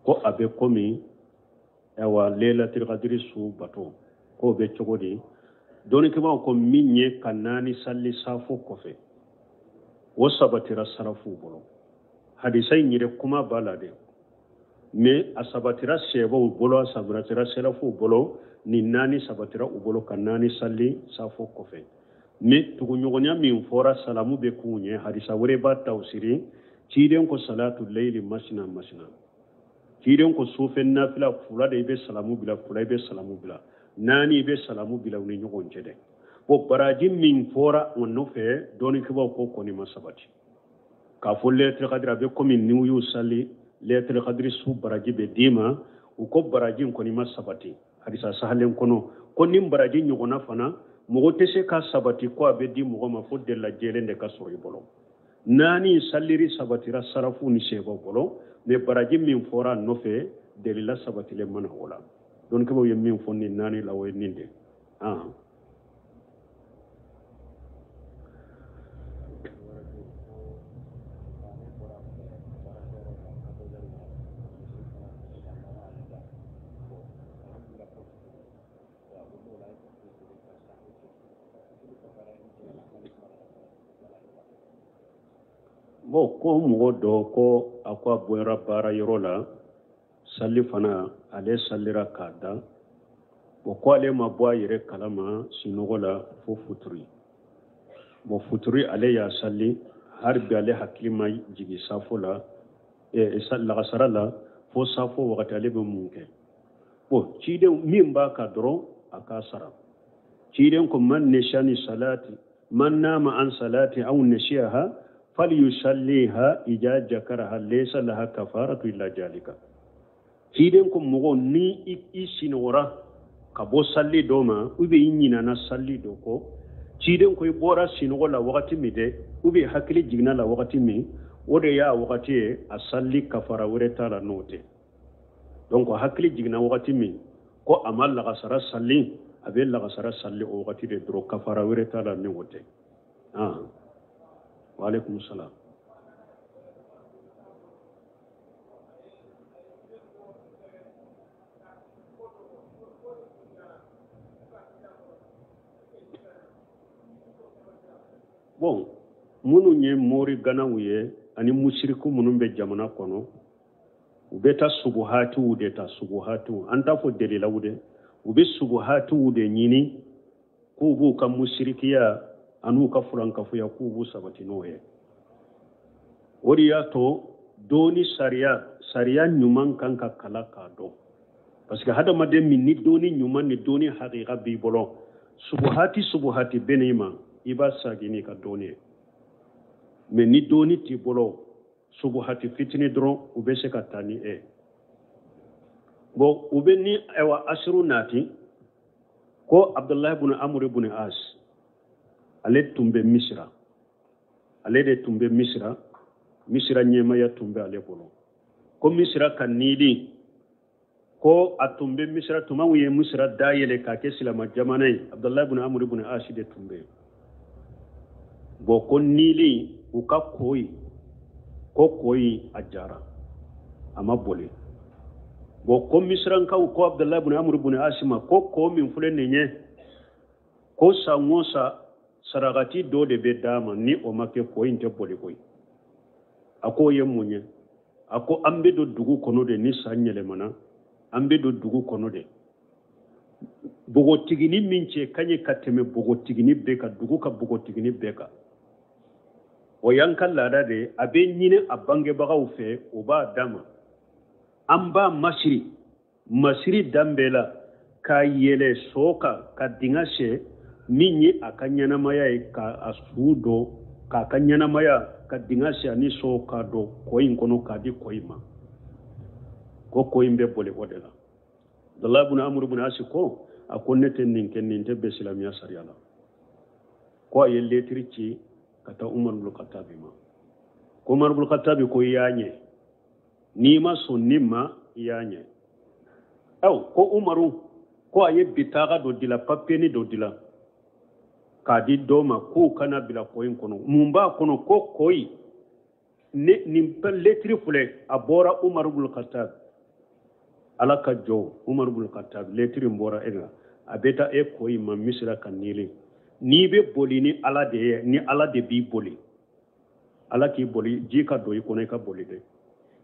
ko a bɛ komi ayiwa lelatil kadiri su bato, k'o bɛ cogo di? Dɔnnikɛbaaw ko min ye ka naani sali safo kɔfɛ, o sabatira sarafuw bolo. Hadisa in yɛrɛ kuma b'a la dɛ, mais a sabatira sɛbɛw bolo, a sabatira sɛlɛfuw bolo, ni naani sabatira u bolo ka naani sali safo kɔfɛ. Mais tuguɲɔgɔnya min fɔra salamu bɛ k'u ɲɛ, hadisa wɛrɛ b'a tawsiri. Ciden ko salatu leyili masina masina, ciden ko sufɛ nafila fila de i bɛ salamu bila, fila i bɛ salamu bila, naani i bɛ salamu bila u ni ɲɔgɔn cɛ dɛ. Bon, baraji min fɔra o nɔfɛ, dɔnnikɛbaaw ko kɔni ma sabati k'a fɔ lailatul qadr a bɛ komi n'u y'u sali lailatul qadr su baraji bɛ d'i ma. U ko baraji in kɔni ma sabati hadisa sahalen kɔnɔ, ko ni baraji ɲɔgɔnna fana mɔgɔ tɛ se ka sabati ko a bɛ di mɔgɔ ma fo delila jɛlen de ka sɔrɔ i bolo. Naani saliri sabatira sarafu ni sɛbɛw bolo, mais baraji min fɔra a nɔfɛ delila sabatilen mana o la. Dɔnnikɛbaaw ye min fɔ nin naani la, o ye nin de. Bon, ko mɔgɔ dɔ ko a ko a bɔra baara yɔrɔ la, sali fana ale salira k'a da. Bon, ko ale ma bɔ a yɛrɛ kalama sunɔgɔ la fo futuri. Bon, futuri ale y'a sali, hali bi ale hakili ma jigin safo la, lagasara la, fo safo wagati ale bɛ mun kɛ? Bon, ciden min b'a kan dɔrɔn a k'a sara. Ciden ko man nashani salati, man nama an salati aw nashiyaha falyusalliha ija jakaraha laysa laha kafaratu illa jalika. Ciden ko mɔgɔ ni i sinɔgɔra ka bɔ sali dɔ ma, ou bien i ɲinana sali dɔ kɔ, ciden ko i bɔra sinɔgɔ la wagati min dɛ, ou bien hakili jiginna la wagati min, o de y'a wagati ye, a sali kafara wɛrɛ t'a la n'o tɛ. Donc hakili jiginna wagati min ko a ma lagasara sali, a bɛ lagasara sali o wagati de dɔrɔn, kafara wɛrɛ t'a la ni o tɛ. Wa alaikum salam. Bon, minnu ye mori ganaw ye ani musiriku minnu bɛ jamana kɔnɔ, u bɛ taa subuhatiw de ta, subuhatiw, an t'a fɔ delilaw dɛ, u bɛ subuhatiw de ɲini k'u b'u ka musirikiya an'u ka furankafoya k'u b'u sabati n'o ye. O de y'a to dɔnni sariya, sariya ɲuman kan ka kalan k'a dɔn, parce que hadamaden min ni dɔnni ɲuman ni dɔnni hakika b'i bolo, subuhati subuhati bɛ n'i ma, i b'a sagi n'i ka dɔnni ye. Mais ni dɔnni t'i bolo, subuhati fitini dɔrɔn u bɛ se ka taa ni e. Bon, u bɛ ni ayiwa asiru nati ko Abdullahi ibn Amr ibn As, ale tun bɛ Misira, ale de tun bɛ Misira, Misira ɲɛmaya tun bɛ ale bolo. Ko Misira ka nili, ko a tun bɛ Misira tuma min ye Misira dayɛlɛ k'a kɛ silama jamana ye, Abdullahi ibn Amr ibn As de tun bɛ yen. Bon, ko nili u ka ko ye, ko ko in a jara, a ma boli. Bon, ko Misirankaw ko Abdullahi ibn Amr ibn As ma ko ko min filɛ nin ye, ko san o san sarakati dɔ de bɛ d'a ma, ni o ma kɛ ko in tɛ boli koyi. A k'o ye mun ye? A ko an bɛ don dugu kɔnɔ de, ni san yɛlɛmana an bɛ don dugu kɔnɔ de, npogotiginin min cɛ ka ɲi ka tɛmɛ npogotiginin bɛɛ kan, dugu ka npogotiginin bɛɛ kan, O y'an ka laada de ye, a bɛ ɲini a bangebagaw fɛ, o b'a d'a ma. An b'a masiri, masiri dan bɛɛ la, k'a yɛlɛ so kan, ka dingɛ sen min ye a ka ɲɛnamaya ye, ka a su don, k'a ka ɲɛnamaya ka dingɛ sen ani so k'a don kɔ in kɔnɔ, k'a di kɔ in ma, ko kɔ in bɛ boli o de la. Abdulayi bun Amuru bun Asi ko, a ko ne tɛ nin kɛ, nin tɛ bɛn silamɛya sariya la. Ko a ye letiri ci ka taa Umaru bun Katabi ma. Ko Umaru bun Katabi ko i y'a ɲɛ, n'i ma sɔn nin ma, i y'a ɲɛ. Aw ko Umaru ko a ye bitaga dɔ dila, papiyeni dɔ dila k'a di dɔ ma k'o ka n'a bila kɔ in kɔnɔ. Mun b'a kɔnɔ? Ko kɔ in ne nin letiri filɛ, a bɔra Umaru bun Katabi, Ala ka jɔn Umaru bun Katabi, letiri in bɔra e la, a bɛ taa e kɔ in ma Misira ka Nili. N'i bɛ boli ni Ala de ye, ni Ala de b'i boli, Ala k'i boli, ji ka don i kɔnɔ, i ka boli dɛ.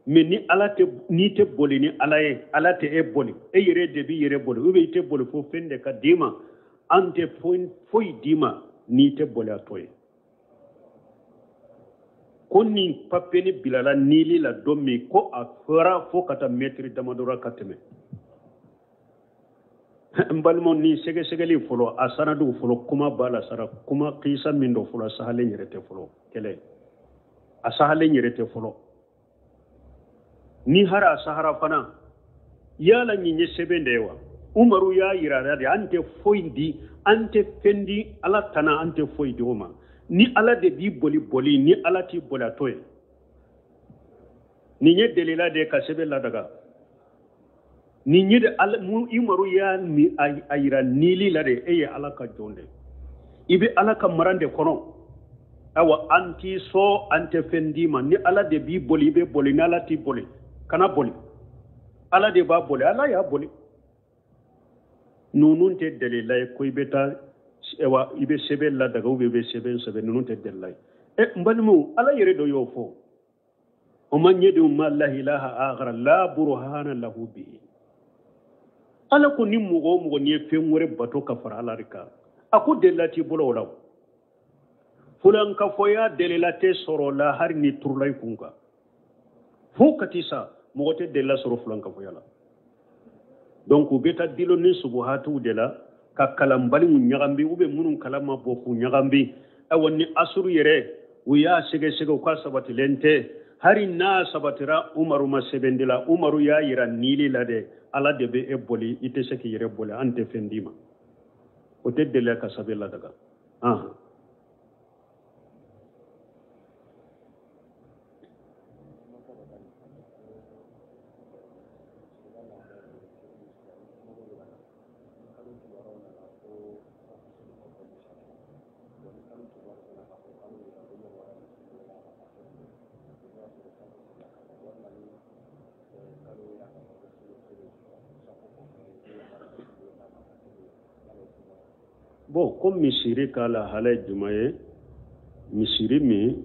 Mais ni Ala tɛ, n'i tɛ boli ni Ala ye, Ala tɛ e boli, e yɛrɛ de b'i yɛrɛ boli, ou bien i tɛ boli fo fɛn de ka d'i ma. An tɛ foyi d'i ma n'i tɛ boli a tɔ ye. Ko nin papiyeni bilala Nili la don min, ko a fɔra fo ka taa mɛtiri damadɔ la ka tɛmɛ. N balimaw, nin sɛgɛsɛgɛli fɔlɔ, a sanadu fɔlɔ, kuma b'a la sara, kuma kisa min dɔ fɔlɔ, a sahalen yɛrɛ tɛ fɔlɔ, kɛlɛ a sahalen yɛrɛ tɛ fɔlɔ. Ni hara a sahara fana, yala nin ye sɛbɛn de ye wa? Umaru y'a yira la de, an tɛ foyi di, an tɛ fɛn di Ala tana, an tɛ foyi di o ma. Ni Ala de b'i boli boli, ni Ala t'i boli a to yen. Nin ye delila de ye ka sɛbɛn ladaga. Nin ye de Ala, mu Umaru y'a ni a yira Nili la de, e ye Ala ka jɔn de ye, i bɛ Ala ka maran de kɔnɔ. Awa an t'i sɔn, an tɛ fɛn d'i ma. Ni Ala de b'i boli, i bɛ boli, ni Ala t'i boli, kana boli. Ala de b'a boli, Ala y'a boli. Ninnu tɛ delila ye ko i bɛ taa, awa i bɛ sɛbɛn ladaga ou bien i bɛ sɛbɛn sɛbɛn, ninnu tɛ delila ye. N balimaw, Ala yɛrɛ dɔ y'o fɔ. O man yad'u ma la ilaha akhara la burhana lahu bihi. Ala ko ni mɔgɔ o mɔgɔ n'i ye fɛn wɛrɛ bato ka fara Ala de kan, a ko delila t'i bolo o la. Fulankafoya delila tɛ sɔrɔ la hali ni turula i kun kan. Fo ka t'i sa, mɔgɔ tɛ delila sɔrɔ fulankafoya la. Donc u bɛ taa dilo ni subuhatiw de la ka kalanbaliw ɲagambi, u bɛ minnu kalan ma bɔ k'u ɲagambi. Ayiwa ni asuru yɛrɛ u y'a sɛgɛsɛgɛ, u ka sabatilen tɛ. Hali n'a sabatira Umaru ma sɛbɛn de la, Umaru y'a yira Nili la dɛ, Ala de bɛ e boli, i tɛ se k'i yɛrɛ boli, an tɛ fɛn d'i ma. O tɛ delila ka sɛbɛn ladaga. Bon, ko misiri ka lahala ye jumɛn ye? Misiri min,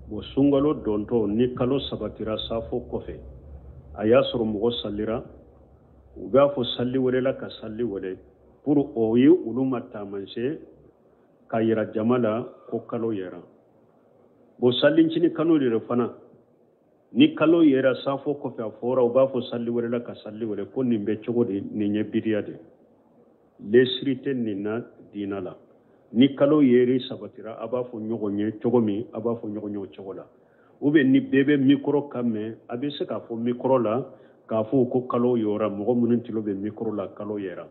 bon, sunkalo dontɔ ni kalo sabatira safo kɔfɛ, a y'a sɔrɔ mɔgɔ salira, u b'a fɔ sali welela ka sali wele pour o ye olu ma taamasiyɛn k'a yira jama la ko kalo yera. Bon, salincini kalo de fana, ni kalo yera safo kɔfɛ a fɔra, u b'a fɔ sali welela ka sali wele, ko nin bɛ cogo di? Nin ye biriya de, lesiri tɛ nin na diina la. Ni kalo yeri sabatira, a b'a fɔ ɲɔgɔn ye cogo min, a b'a fɔ ɲɔgɔn ye o cogo la. Ou bien ni bɛɛ bɛ mikoro kan mɛn, a bɛ se k'a fɔ mikoro la k'a fɔ ko kalo yera, mɔgɔ minnu tulo bɛ mikoro la kalo yera.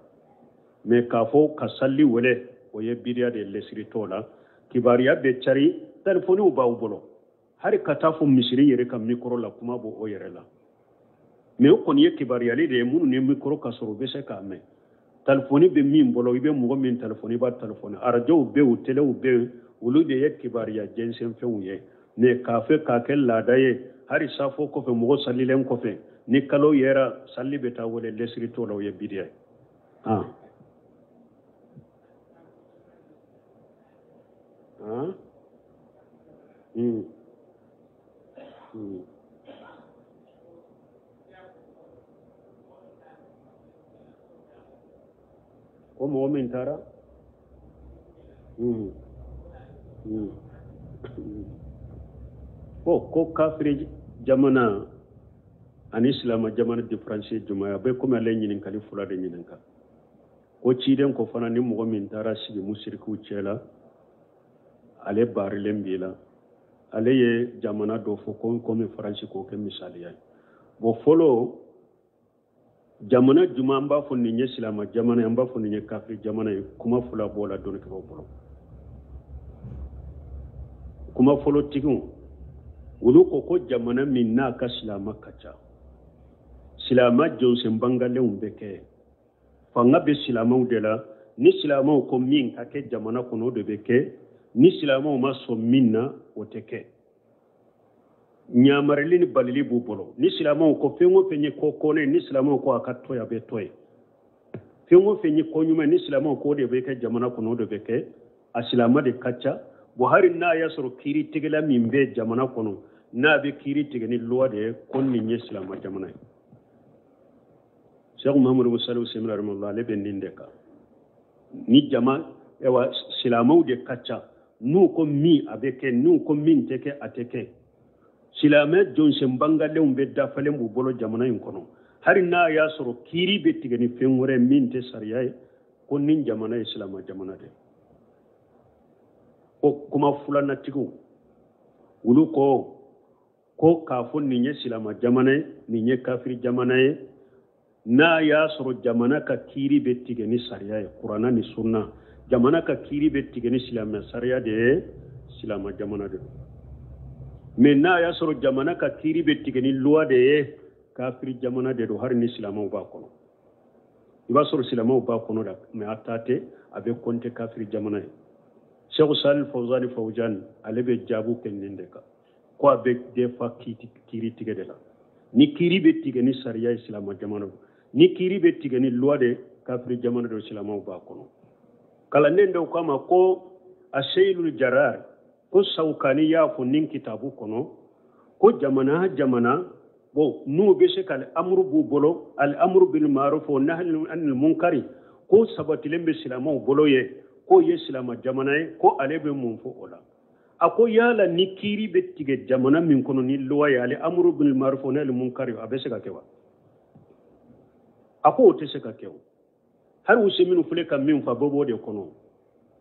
Mais k'a fɔ ka sali wele, o ye biriya de, lesiri t'o la. Kibaruya bɛ cari, telefɔniw b'aw bolo, hali ka taa fɔ misiri yɛrɛ ka mikoro la, kuma b'o o yɛrɛ la. Mais o kɔni ye kibaruyali de ye, minnu ni mikoro ka sɔrɔ u bɛ se k'a mɛn. Telefɔni bɛ min bolo, i bɛ mɔgɔ min telefɔni, i b'a telefɔni. Arajow bɛ yen, telew bɛ yen, olu de ye kibaruya jɛnsɛnfɛnw ye. Mais k'a fɛ k'a kɛ laada ye, hali safo kɔfɛ, mɔgɔ salilen kɔfɛ, ni kalo yera, sali bɛ taa wele, lesiri t'o la, o ye bidiya ye. Ko mɔgɔ min taara. Ko kafiri jamana ani silama jamana différence ye jumɛn ye? A bɛ komi ale ɲininkali fila de ɲininka. Ko ciden ko fana ni mɔgɔ min taara sigi musirikiw cɛ la, ale baarilen b'i la. Ale ye jamana dɔ fɔ ko komi Faransi, k'o kɛ misaliya ye. Bon, fɔlɔ, jamana jumɛn an b'a fɔ nin ye silama jamana ye, an b'a fɔ nin ye kafiri jamana ye? Kuma fila b'o la dɔnnikɛlaw bolo. Kuma fɔlɔtigiw, olu ko ko jamana min n'a ka silama ka ca, silama jɔnsen bangalenw bɛ kɛ, fanga bɛ silamaw de la. Ni silamaw ko min ka kɛ jamana kɔnɔ, o de bɛ kɛ. Ni silamaw ma sɔn min na, o tɛ kɛ. Ɲamarili ni balili b'u bolo. Ni silamaw ko fɛn o fɛn ye ko kɔnɛ, ni silamaw ko a ka to yen, a bɛ to yen. Fɛn o fɛn ye ko ɲuman, ni silamaw ko o de bɛ kɛ jamana kɔnɔ, o de bɛ kɛ. A silama de ka ca. Bon, hali n'a y'a sɔrɔ kiiritigɛla min bɛ jamana kɔnɔ, n'a bɛ kiiri tigɛ ni loi de ye, ko nin ye silama jamana ye. Cheikh Muhammadu Salihu Usaymin rahimahullah, ale bɛ nin de kan. Ni jama, ayiwa, silamaw de ka ca, n'u ko min a bɛ kɛ, n'u ko min tɛ kɛ, a tɛ kɛ. Silamɛ jɔnsen bangalenw bɛ dafalen b'u bolo jamana in kɔnɔ, hali n'a y'a sɔrɔ kiiri bɛ tigɛ ni fɛn wɛrɛ min tɛ sariya ye, ko nin jamana ye silama jamana de. Ko kuma filanatigiw, olu ko ko k'a fɔ nin ye silama jamana ye, nin ye kafiri jamana ye, n'a y'a sɔrɔ jamana ka kiiri bɛ tigɛ ni sariya ye, kuranna ni sunna, jamana ka kiiri bɛ tigɛ ni silamɛ sariya de ye, silama jamana de don. Mais n'a y'a sɔrɔ jamana ka kiiri bɛ tigɛ ni loi de ye, kafiri jamana de don, hali ni silamɛw b'a kɔnɔ. I b'a sɔrɔ silamɛw b'a kɔnɔ da, mais a ta tɛ, a bɛ kɔnte kafiri jamana ye. Cheikh Salih Fawzani Fawzan, ale bɛ jaabu kɛ nin de kan, ko a bɛ defa kiiri tigɛ de la. Ni kiiri bɛ tigɛ ni sariya ye, silama jamana don. Ni kiiri bɛ tigɛ ni loi de, kafiri jamana don, silamɛw b'a kɔnɔ. Kalanden dɔw k'a ma ko Aseyilul Jarar, ko Sawukani y'a fɔ nin kitabu kɔnɔ ko jamana jamana, bon, n'u bɛ se ka amuru b'u bolo, al amuru bil ma'ruf wa nahyi anil munkari, ko sabatilen bɛ silamɛw bolo ye, k'o ye silama jamana ye. Ko ale bɛ mun fɔ o la? A ko yala ni kiiri bɛ tigɛ jamana min kɔnɔ ni loi ye, ale amuru bil ma'ruf wa nahyi anil munkari, a bɛ se ka kɛ wa? A ko o tɛ se ka kɛ. O hali Usaymin filɛ ka min fɔ, a bɛ b'o de kɔnɔ.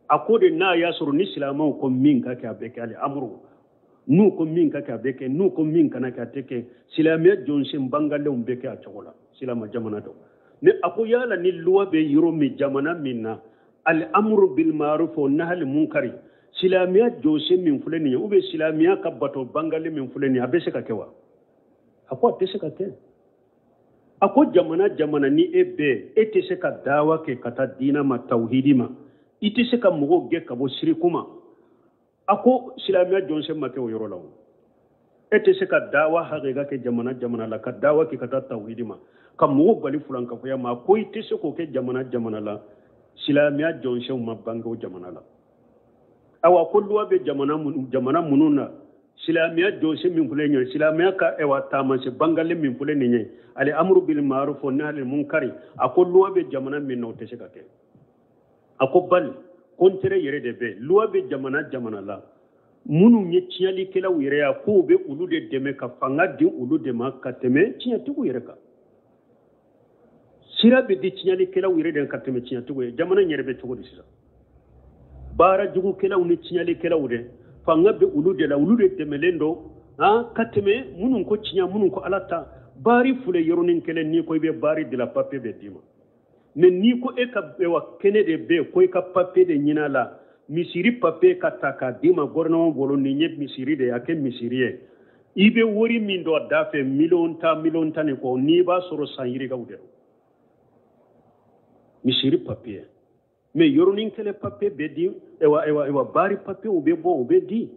A ko de n'a y'a sɔrɔ ni silamɛw ko min ka kɛ, a bɛ kɛ. Ale amuru, n'u ko min ka kɛ, a bɛ kɛ. N'u ko min kana kɛ, a tɛ kɛ. Silamɛya jɔnsen bangalenw bɛ kɛ a cogo la, silama jamana don. Mais a ko yala ni loi bɛ yɔrɔ min, jamana min na, al amru bil ma'ruf wa nahyi munkari, silamɛya jɔsen min filɛ nin ye, ou bien silamɛya ka bato bangalen min filɛ nin ye, a bɛ se ka kɛ wa? A ko a tɛ se ka kɛ. A ko jamana jamana ni e bɛɛ, e tɛ se ka dawa kɛ ka taa diina ma, tawhidi ma, i tɛ se ka mɔgɔw gɛn ka bɔ siriku ma. A ko silamɛya jɔnsen ma kɛ o yɔrɔ la. O e tɛ se ka dawa hakika kɛ jamana jamana la, ka dawa kɛ ka taa tawhidi ma, ka mɔgɔw bali fulankafoya ma. A ko i tɛ se k'o kɛ jamana jamana la, silamɛya jɔnsenw ma bange o jamana la. Awa, ko loi bɛ jamana minnu na, silamɛya jɔsen min filɛ nin ye, silamɛya ka ɛwa taamasiyɛn bangalen min filɛ nin ye, ale amuru bil ma'ruf wa nahyi anil munkari, a ko loi bɛ jamana min na, o tɛ se ka kɛ. A ko bali contraire yɛrɛ de bɛ, loi bɛ jamana jamana la, minnu ye tiɲɛlikɛlaw yɛrɛ ye, k'u bɛ olu de dɛmɛ ka fanga di olu de ma ka tɛmɛ tiɲɛtigiw yɛrɛ kan. Sira bɛ di tiɲɛlikɛlaw yɛrɛ de ka tɛmɛ tiɲɛtigiw ye. Jamana in yɛrɛ bɛ cogo di sisan? Baara jugukɛlaw ni tiɲɛlikɛlaw de fanga bɛ olu de la, olu de dɛmɛlen don ka tɛmɛ minnu ko tiɲɛ, minnu ko Ala ta. Baari filɛ, yɔrɔnin kelen, n'i ko i bɛ baari de la, papiye bɛ d'i ma. Mais n'i ko e ka wa kɛnɛ de bɛ yen, ko i ka papiye de ɲini a la, misiri papiye ka ta k'a d'i ma gouvernement bolo, nin ye misiri de ye, a kɛ misiri ye, i bɛ wari min don a da fɛ, miliyɔn 10, miliyɔn 10 ni kɔ, n'i b'a sɔrɔ san yirikaw de don misiri papiye. Mais yɔrɔnin kelen papiye bɛ di, ewa ewa ewa, baari papiye u bɛ bɔ, u bɛ di.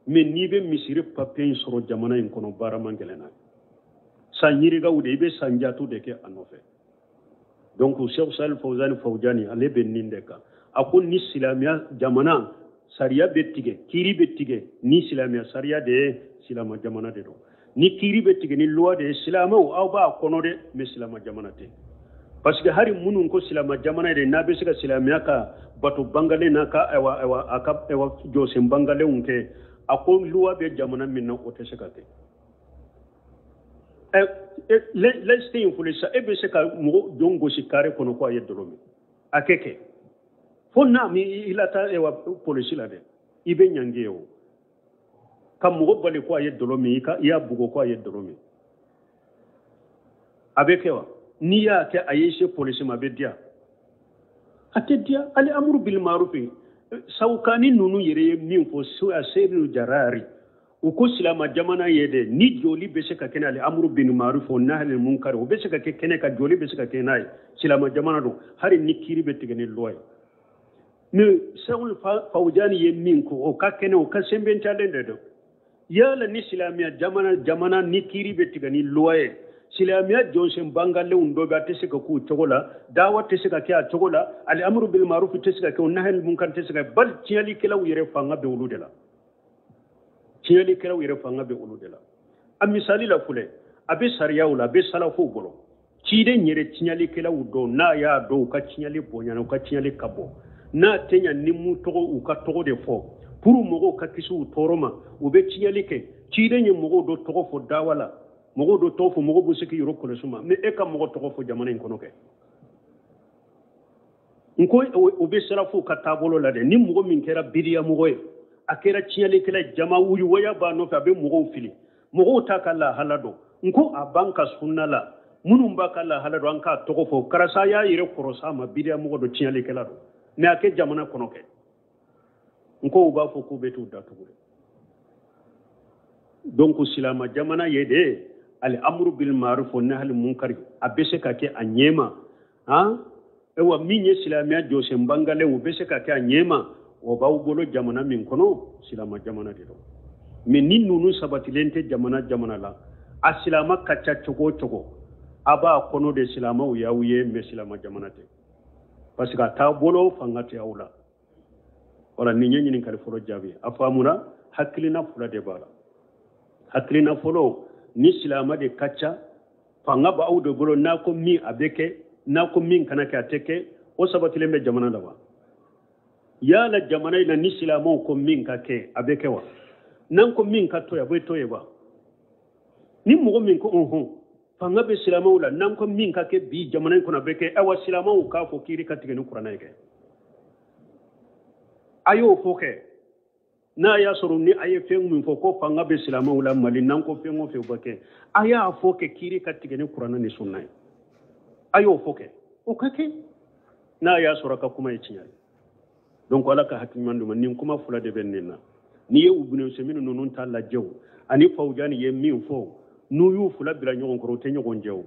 Mais n'i bɛ misiri papiye in sɔrɔ jamana in kɔnɔ, baara man gɛlɛn na, san yirikaw de, i bɛ san jatu de kɛ a nɔfɛ. Donc Cheikh Salih Fawzani Fawjani, ale bɛ nin de kan. A ko ni silamɛya jamana sariya bɛ tigɛ, kiiri bɛ tigɛ ni silamɛya sariya de ye, silama jamana de don. Ni kiiri bɛ tigɛ ni loi de ye, silamɛw aw b'a kɔnɔ dɛ, mais silama jamana tɛ. Parce que hali minnu ko silama jamana de, n'a bɛ se ka silamɛya ka bato bangalen n'a ka ayiwa ayiwa a ka ayiwa jɔsen bangalenw kɛ. A ko loi bɛ jamana min na, o tɛ se ka kɛ. Laïcité in filɛ sisan, e bɛ se ka mɔgɔ jɔn gosi carré kɔnɔ ko a ye dɔlɔ min? A kɛ kɛ fo n'a mi i lata ewa polisi la dɛ, i bɛ ɲangi ye. O ka mɔgɔ bali ko a ye dɔlɔ min, i y'a bugɔ ko a ye dɔlɔ min, a bɛ kɛ wa? N'i y'a kɛ, a y'i se polisi ma, a bɛ diya? A tɛ diya. Ali amuru bil marufi, Sawukani ninnu yɛrɛ ye min fɔ, Seyidu Jarari, u ko silama jamana ye dɛ, ni joli bɛ se ka kɛ n'ale amuru bin maruf o nahali munkari, o bɛ se ka kɛ kɛnɛ kan, joli bɛ se ka kɛ n'a ye, silama jamana don, hali ni kiiri bɛ tigɛ ni loi ye. Mais Sɛku Fawujani ye min ko, o ka kɛnɛ, o ka sɛnbɛntiyalen de don. Yala ni silamɛya jamana ni kiiri bɛ tigɛ ni loi ye, silamɛya jɔnsen bangalenw dɔ bɛ, a tɛ se ka k'u cogo la, dawa tɛ se ka kɛ a cogo la, ali amuru bil maruf tɛ se ka kɛ, o nahali munkar tɛ se ka kɛ, bali tiɲɛlikɛlaw yɛrɛ fanga bɛ olu de la. Tiɲɛlikɛlaw yɛrɛ fanga bɛ olu de la. A misali la filɛ, a bɛ sariyaw la, a bɛ salafow bolo. Ciden yɛrɛ tiɲɛlikɛlaw dɔn, n'a y'a dɔn u ka tiɲɛli bonyana, u ka tiɲɛli ka bɔ, n'a tɛ ɲa ni mu tɔgɔ, u ka tɔgɔ de fɔ pour mɔgɔw ka kisi u tɔɔrɔ ma, u bɛ tiɲɛli kɛ. Ciden ye mɔgɔw dɔ tɔgɔ fɔ dawa la, mɔgɔw dɔ tɔgɔ fɔ, mɔgɔw bɛ se k'i yɔrɔ kɔlɔsi ma. Mais e ka mɔgɔ tɔgɔ fɔ jamana in kɔnɔ kɛ, n ko o bɛ salafow ka taabolo la dɛ. Ni mɔgɔ min kɛra bidiya mɔgɔ ye, a kɛra tiɲɛlikɛla ye, jama wuyuwaya b'a nɔfɛ, a bɛ mɔgɔw fili, mɔgɔw t'a ka lahala dɔn. N ko a b'an ka sunna la, minnu b'a ka lahala dɔn, an k'a tɔgɔ fɔ, karisa y'a yɛrɛ kɔrɔsa ma, bidiya mɔgɔ don, tiɲɛlikɛla don, mais a kɛ jamana kɔnɔ kɛ, n ko u b'a fɔ k'u bɛ t'u datugu dɛ. Donc silama jamana ye de, ali amuru bil ma'ruf wa nahyi munkari, a bɛ se ka kɛ a ɲɛma. Han, ewa min ye silamɛya jɔsen bangalen, o bɛ se ka kɛ a ɲɛma, o b'aw bolo jamana min kɔnɔ, silama jamana de don. Mais ni ninnu sabatilen tɛ jamana la, a silama ka ca cogo o cogo, a b'a kɔnɔ de silamaw y'aw ye, mais silama jamana tɛ, parce que a taabolo fanga tɛ aw la. Wala nin ye ɲininkali fɔlɔ jaabi. A faamuna, hakilina fila de b'a la. Hakilina fɔlɔ, ni silama de ka ca, fanga b'aw de bolo, n'a ko min a bɛ kɛ, n'a ko min kana kɛ a tɛ kɛ, o sabatilen bɛ jamana la wa? Yala jamana in na, ni silamaw ko min ka kɛ, a bɛ kɛ wa? N'an ko min ka to yen, a bɛ to yen wa? Ni mɔgɔ min ko ɔnhɔn, fanga bɛ silamaw la, n'an ko min ka kɛ bi jamana in kɔnɔ, a bɛ kɛ, ayiwa silamaw k'a fɔ kiiri ka tigɛ ni kuranɛ ye kɛ, a y'o fɔ kɛ. N'a y'a sɔrɔ ni a ye fɛn min fɔ ko fanga bɛ silamaw la Mali, n'an ko fɛn o fɛn o bɛ kɛ, a y'a fɔ kɛ kiiri ka tigɛ ni kuranɛ ni sunna ye, a y'o fɔ kɛ, o ka kɛ, n'a y'a sɔrɔ a ka kuma ye tiɲɛ ye. Donc ala ka hakili ɲuman d'u ma. Nin kuma fila de bɛ nin na. N'i ye Ibunu Usaymin ninnu ta lajɛ o, ani Fawujani ye min fɔ, n'u y'u fila bila ɲɔgɔn kɔrɔ, u tɛ ɲɔgɔn jɛ o,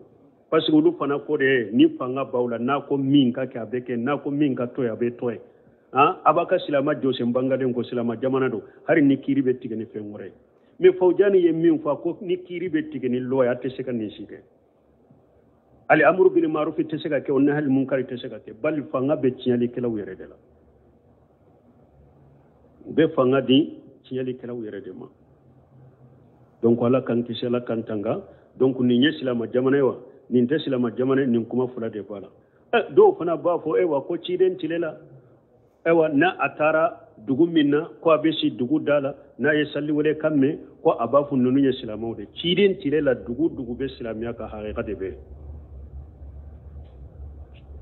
parce que olu fana ko de ni fanga b'aw la, n'a ko min ka kɛ a bɛ kɛ, n'a ko min ka to yen a bɛ to yen. Han, a b'a ka silama jɔsen bangalen ko silama jamana don, hali ni kiiri bɛ tigɛ ni fɛn wɛrɛ ye. Mais Fawujani ye min fɔ, a ko ni kiiri bɛ tigɛ ni loi ye, a tɛ se ka nin si kɛ. Ali amuru bil marufi tɛ se ka kɛ, o nahali munkari tɛ se ka kɛ, bali fanga bɛ tiɲɛlikɛlaw yɛrɛ de la. U bɛ fanga di tiɲɛlikɛlaw yɛrɛ de ma. Donc ala k'an kisi, ala k'an tanga. Donc nin ye silama jamana ye wa, nin tɛ silama jamana ye, nin kuma fila de b'a la. Dɔw fana b'a fɔ ewa ko ciden tile la, ewa n'a a taara dugu min na, ko a bɛ si dugu da la, n'a ye sali wele kan mɛn, ko a b'a fɔ ninnu ye silamɛw de. Ciden tile la, dugu dugu bɛ silamɛya ka hakika de bɛ.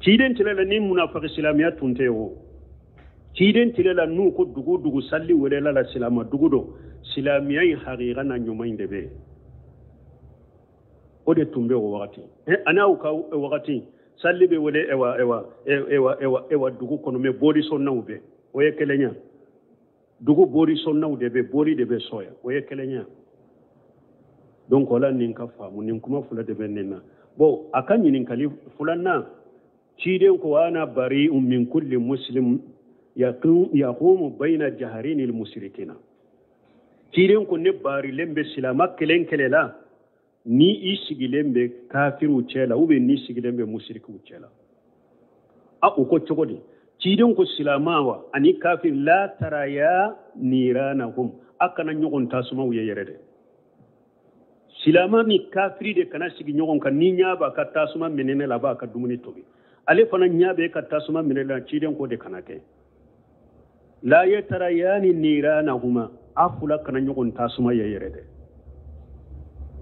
Ciden tile la, ni munafaki silamɛya tun tɛ o. Ciden tile la, n'u ko dugu dugu sali welela la silama dugu don, silamɛya in hakika na ɲuman in de bɛ. O de tun bɛ o wagati. Ani aw ka wagati, sali bɛ wele ewa ewa ewa ewa ewa dugu kɔnɔ, mais bori sɔnnaw bɛ, o ye kelenya. Dugu bori sɔnnaw de bɛ, bori de bɛ sɔya, o ye kelenya. Donc o la nin ka faamu, nin kuma fila de bɛ nin na. Bon, a ka ɲininkali filanan, ciden ko ana bari'un min kulli muslim yaqumu bayna jaharinil musrikina. Ciden ko ne barilen bɛ silama kelen kelen la, ni i sigilen bɛ kafiriw cɛ la, ou bien ni sigilen bɛ musirikiw cɛ la. A u ko cogo di? Ciden ko silama wa ani kafir la taraya niranahum, a kana ɲɔgɔn tasumaw ye yɛrɛ dɛ. Silama ni kafiri de kana sigi ɲɔgɔn kan, ni ɲɛ b'a ka tasuma minɛ la, a b'a ka dumuni tobi, ale fana ɲɛ b'e ka tasuma minɛ la, ciden ko de kana kɛ. La yatarayani niranahuma, A fula kana ɲɔgɔn tasuma ye yɛrɛ dɛ.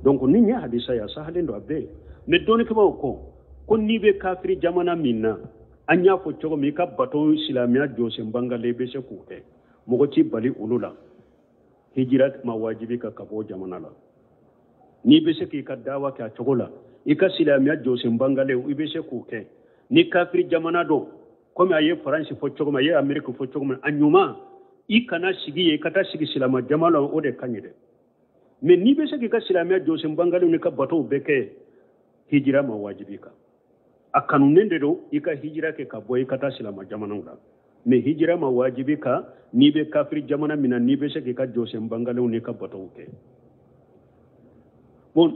Donc ni ye hadisa ye, a sahalen don a bɛɛ. Mais dɔnnikɛbaaw ko n'i bɛ kafiri jamana min na, an y'a fɔ cogo min, i ka bato silamɛya jɔsen bangalen i bɛ se k'o kɛ, mɔgɔ t'i bali olu la. Hijira ma wajibi ka bɔ jamana la. N'i bɛ se k'i ka dawa kɛ a cogo la, i ka silamɛya jɔsen bangalen i bɛ se k'o kɛ. Ni kafiri jamana don, komi a ye Faransi fɔ cogo min, a ye Ameriki fɔ cogo min, a ɲuman i kana sigi yen, i ka taa sigi silamɛ jamana la, o de ka ɲi dɛ. Mais n'i bɛ se k'i ka silamɛya jɔsen bangalen n'i ka batow bɛɛ kɛ, hijira ma wajibi kan. A kanunen de don i ka hijira kɛ ka bɔ i ka taa silamɛ jamanaw la. Mais hijira ma wajibi kan n'i bɛ kafiri jamana min na, n'i bɛ se k'i ka jɔsen bangalenw n'i ka batow kɛ. Bon,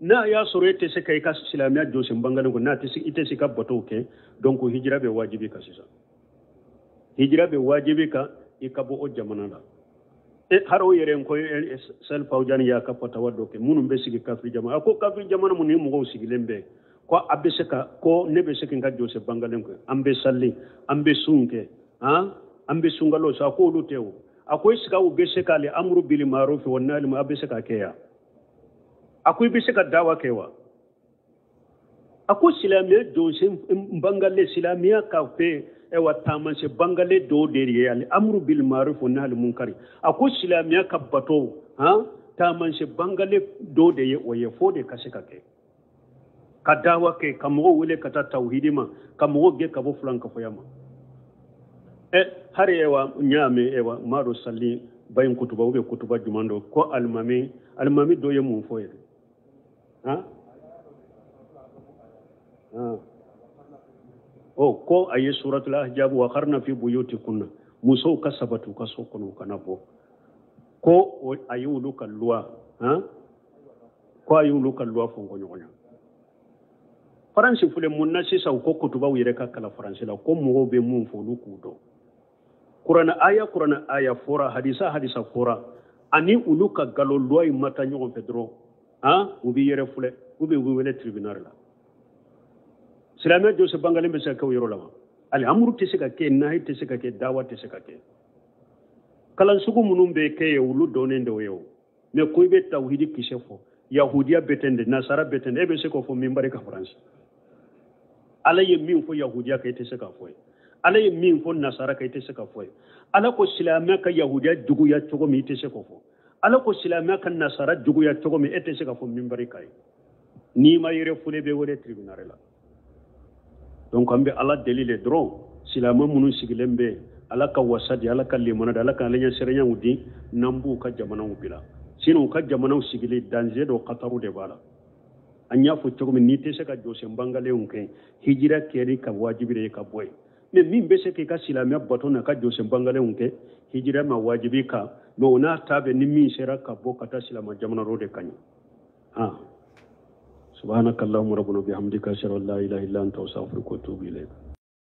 n'a y'a sɔrɔ e tɛ se ka i ka silamɛya jɔsen bangalen kɔ, n'a tɛ se, i tɛ se ka batow kɛ, donc hijira bɛ wajibi kan sisan. Hijira bɛ wajibi kan i ka bɔ o jamana la. Har o yɛrɛ ko Sali Fawjani y'a ka fatawa dɔ kɛ, minnu bɛ sigi kafiri jamana, a ko kafiri jamana minnu ni mɔgɔw sigilen bɛ, ko a bɛ se ka, ko ne bɛ se k'i ka jɔsen bangalen kɛ, an bɛ sali, an bɛ sun kɛ, an bɛ sunkalo sa, a ko olu tɛ o. A ko est ce que aw bɛ se k'ale amuru bil ma'ruf wa nahi, a bɛ se ka kɛ yan? A ko i bɛ se ka dawa kɛ wa? A ko silamɛya jɔsen bangalen, silamɛya ka fɛ ewa taamasiyɛn bangalen dɔw de ye ale amuru bil ma'ruf wa nahi munkari. A ko silamɛya ka bato taamasiyɛn bangalen dɔw de ye o ye, fo de ka se ka kɛ, ka dawa kɛ, ka mɔgɔw wele ka taa tawhidi ma, ka mɔgɔw gɛn ka bɔ fulankafoya ma. Hari ewa ɲaame ewa maro sali bayin kutuba ou bien kutuba jumɛn dɔ ko alimami dɔ ye mun fɔ yɛrɛ? O ko a ye suratul ahzab wa qarna fi buyutikunna, musow ka sabati u ka so kɔnɔ, u kana bɔ. Ko a ye olu ka loi, ko a ye olu ka loi fɔ ɲɔgɔn na. Faransi filɛ mun na sisan, u ko kutubaw yɛrɛ ka kalan faransi la, ko mɔgɔw bɛ mun fɔ olu k'u dɔn. Kuranɛ aya fɔra, hadisa fɔra, ani olu ka galo loi in ma taa ɲɔgɔn fɛ dɔrɔn, u b'i yɛrɛ filɛ, u bɛ wele tribunal la. Silamɛ jɔsen bangalen bɛ se ka kɛ o yɔrɔ la wa? Alamuru tɛ se ka kɛ, nahi tɛ se ka kɛ, dawa tɛ se ka kɛ. Kalan sugu minnu bɛ kɛ yen, olu dɔnnen de ye o. Mais ko i bɛ tawhidi kisɛ fɔ, yahudiya bɛ ten de, nasara bɛ ten de, e bɛ se k'o fɔ minbari ka faransi. Ala ye min fɔ yahudiya kan, i tɛ se k'a fɔ ye. Ala ye min fɔ nasara kan, i tɛ se k'a fɔ ye. Ala ko silamɛ ka yahudiya juguya cogo min, i tɛ se k'o fɔ. Ala ko silamɛ ka nasara juguya cogo min, e tɛ se k'a fɔ minbari kan ye. N'i ma yɛrɛ fule, bɛ wele tribunal la. Donc an bɛ Ala deli le dɔrɔn, silamɛ minnu sigilen bɛ, Ala ka wasa di, Ala ka limana di, Ala ka ala ɲɛsiranyaw di, n'an b'u ka jamanaw bila. Sinon u ka jamanaw sigili danger dɔ kataru de b'a la. An y'a fɔ cogo min, n'i tɛ se ka jɔsen bangalenw kɛ, hijira kɛli ka wajibi de ye ka bɔ yen. Mais min bɛ se k'i ka silamɛya bato n'a ka jɔsen bangalenw kɛ, hijira ma wajibi kan. Mais o n'a ta bɛ, ni min sera ka bɔ ka taa silamɛ jamana dɔ de ka ɲi. Subhanakallahumma rabbana bihamdika, ashhadu an la ilaha illa anta, astaghfiruka wa atubu ilayk.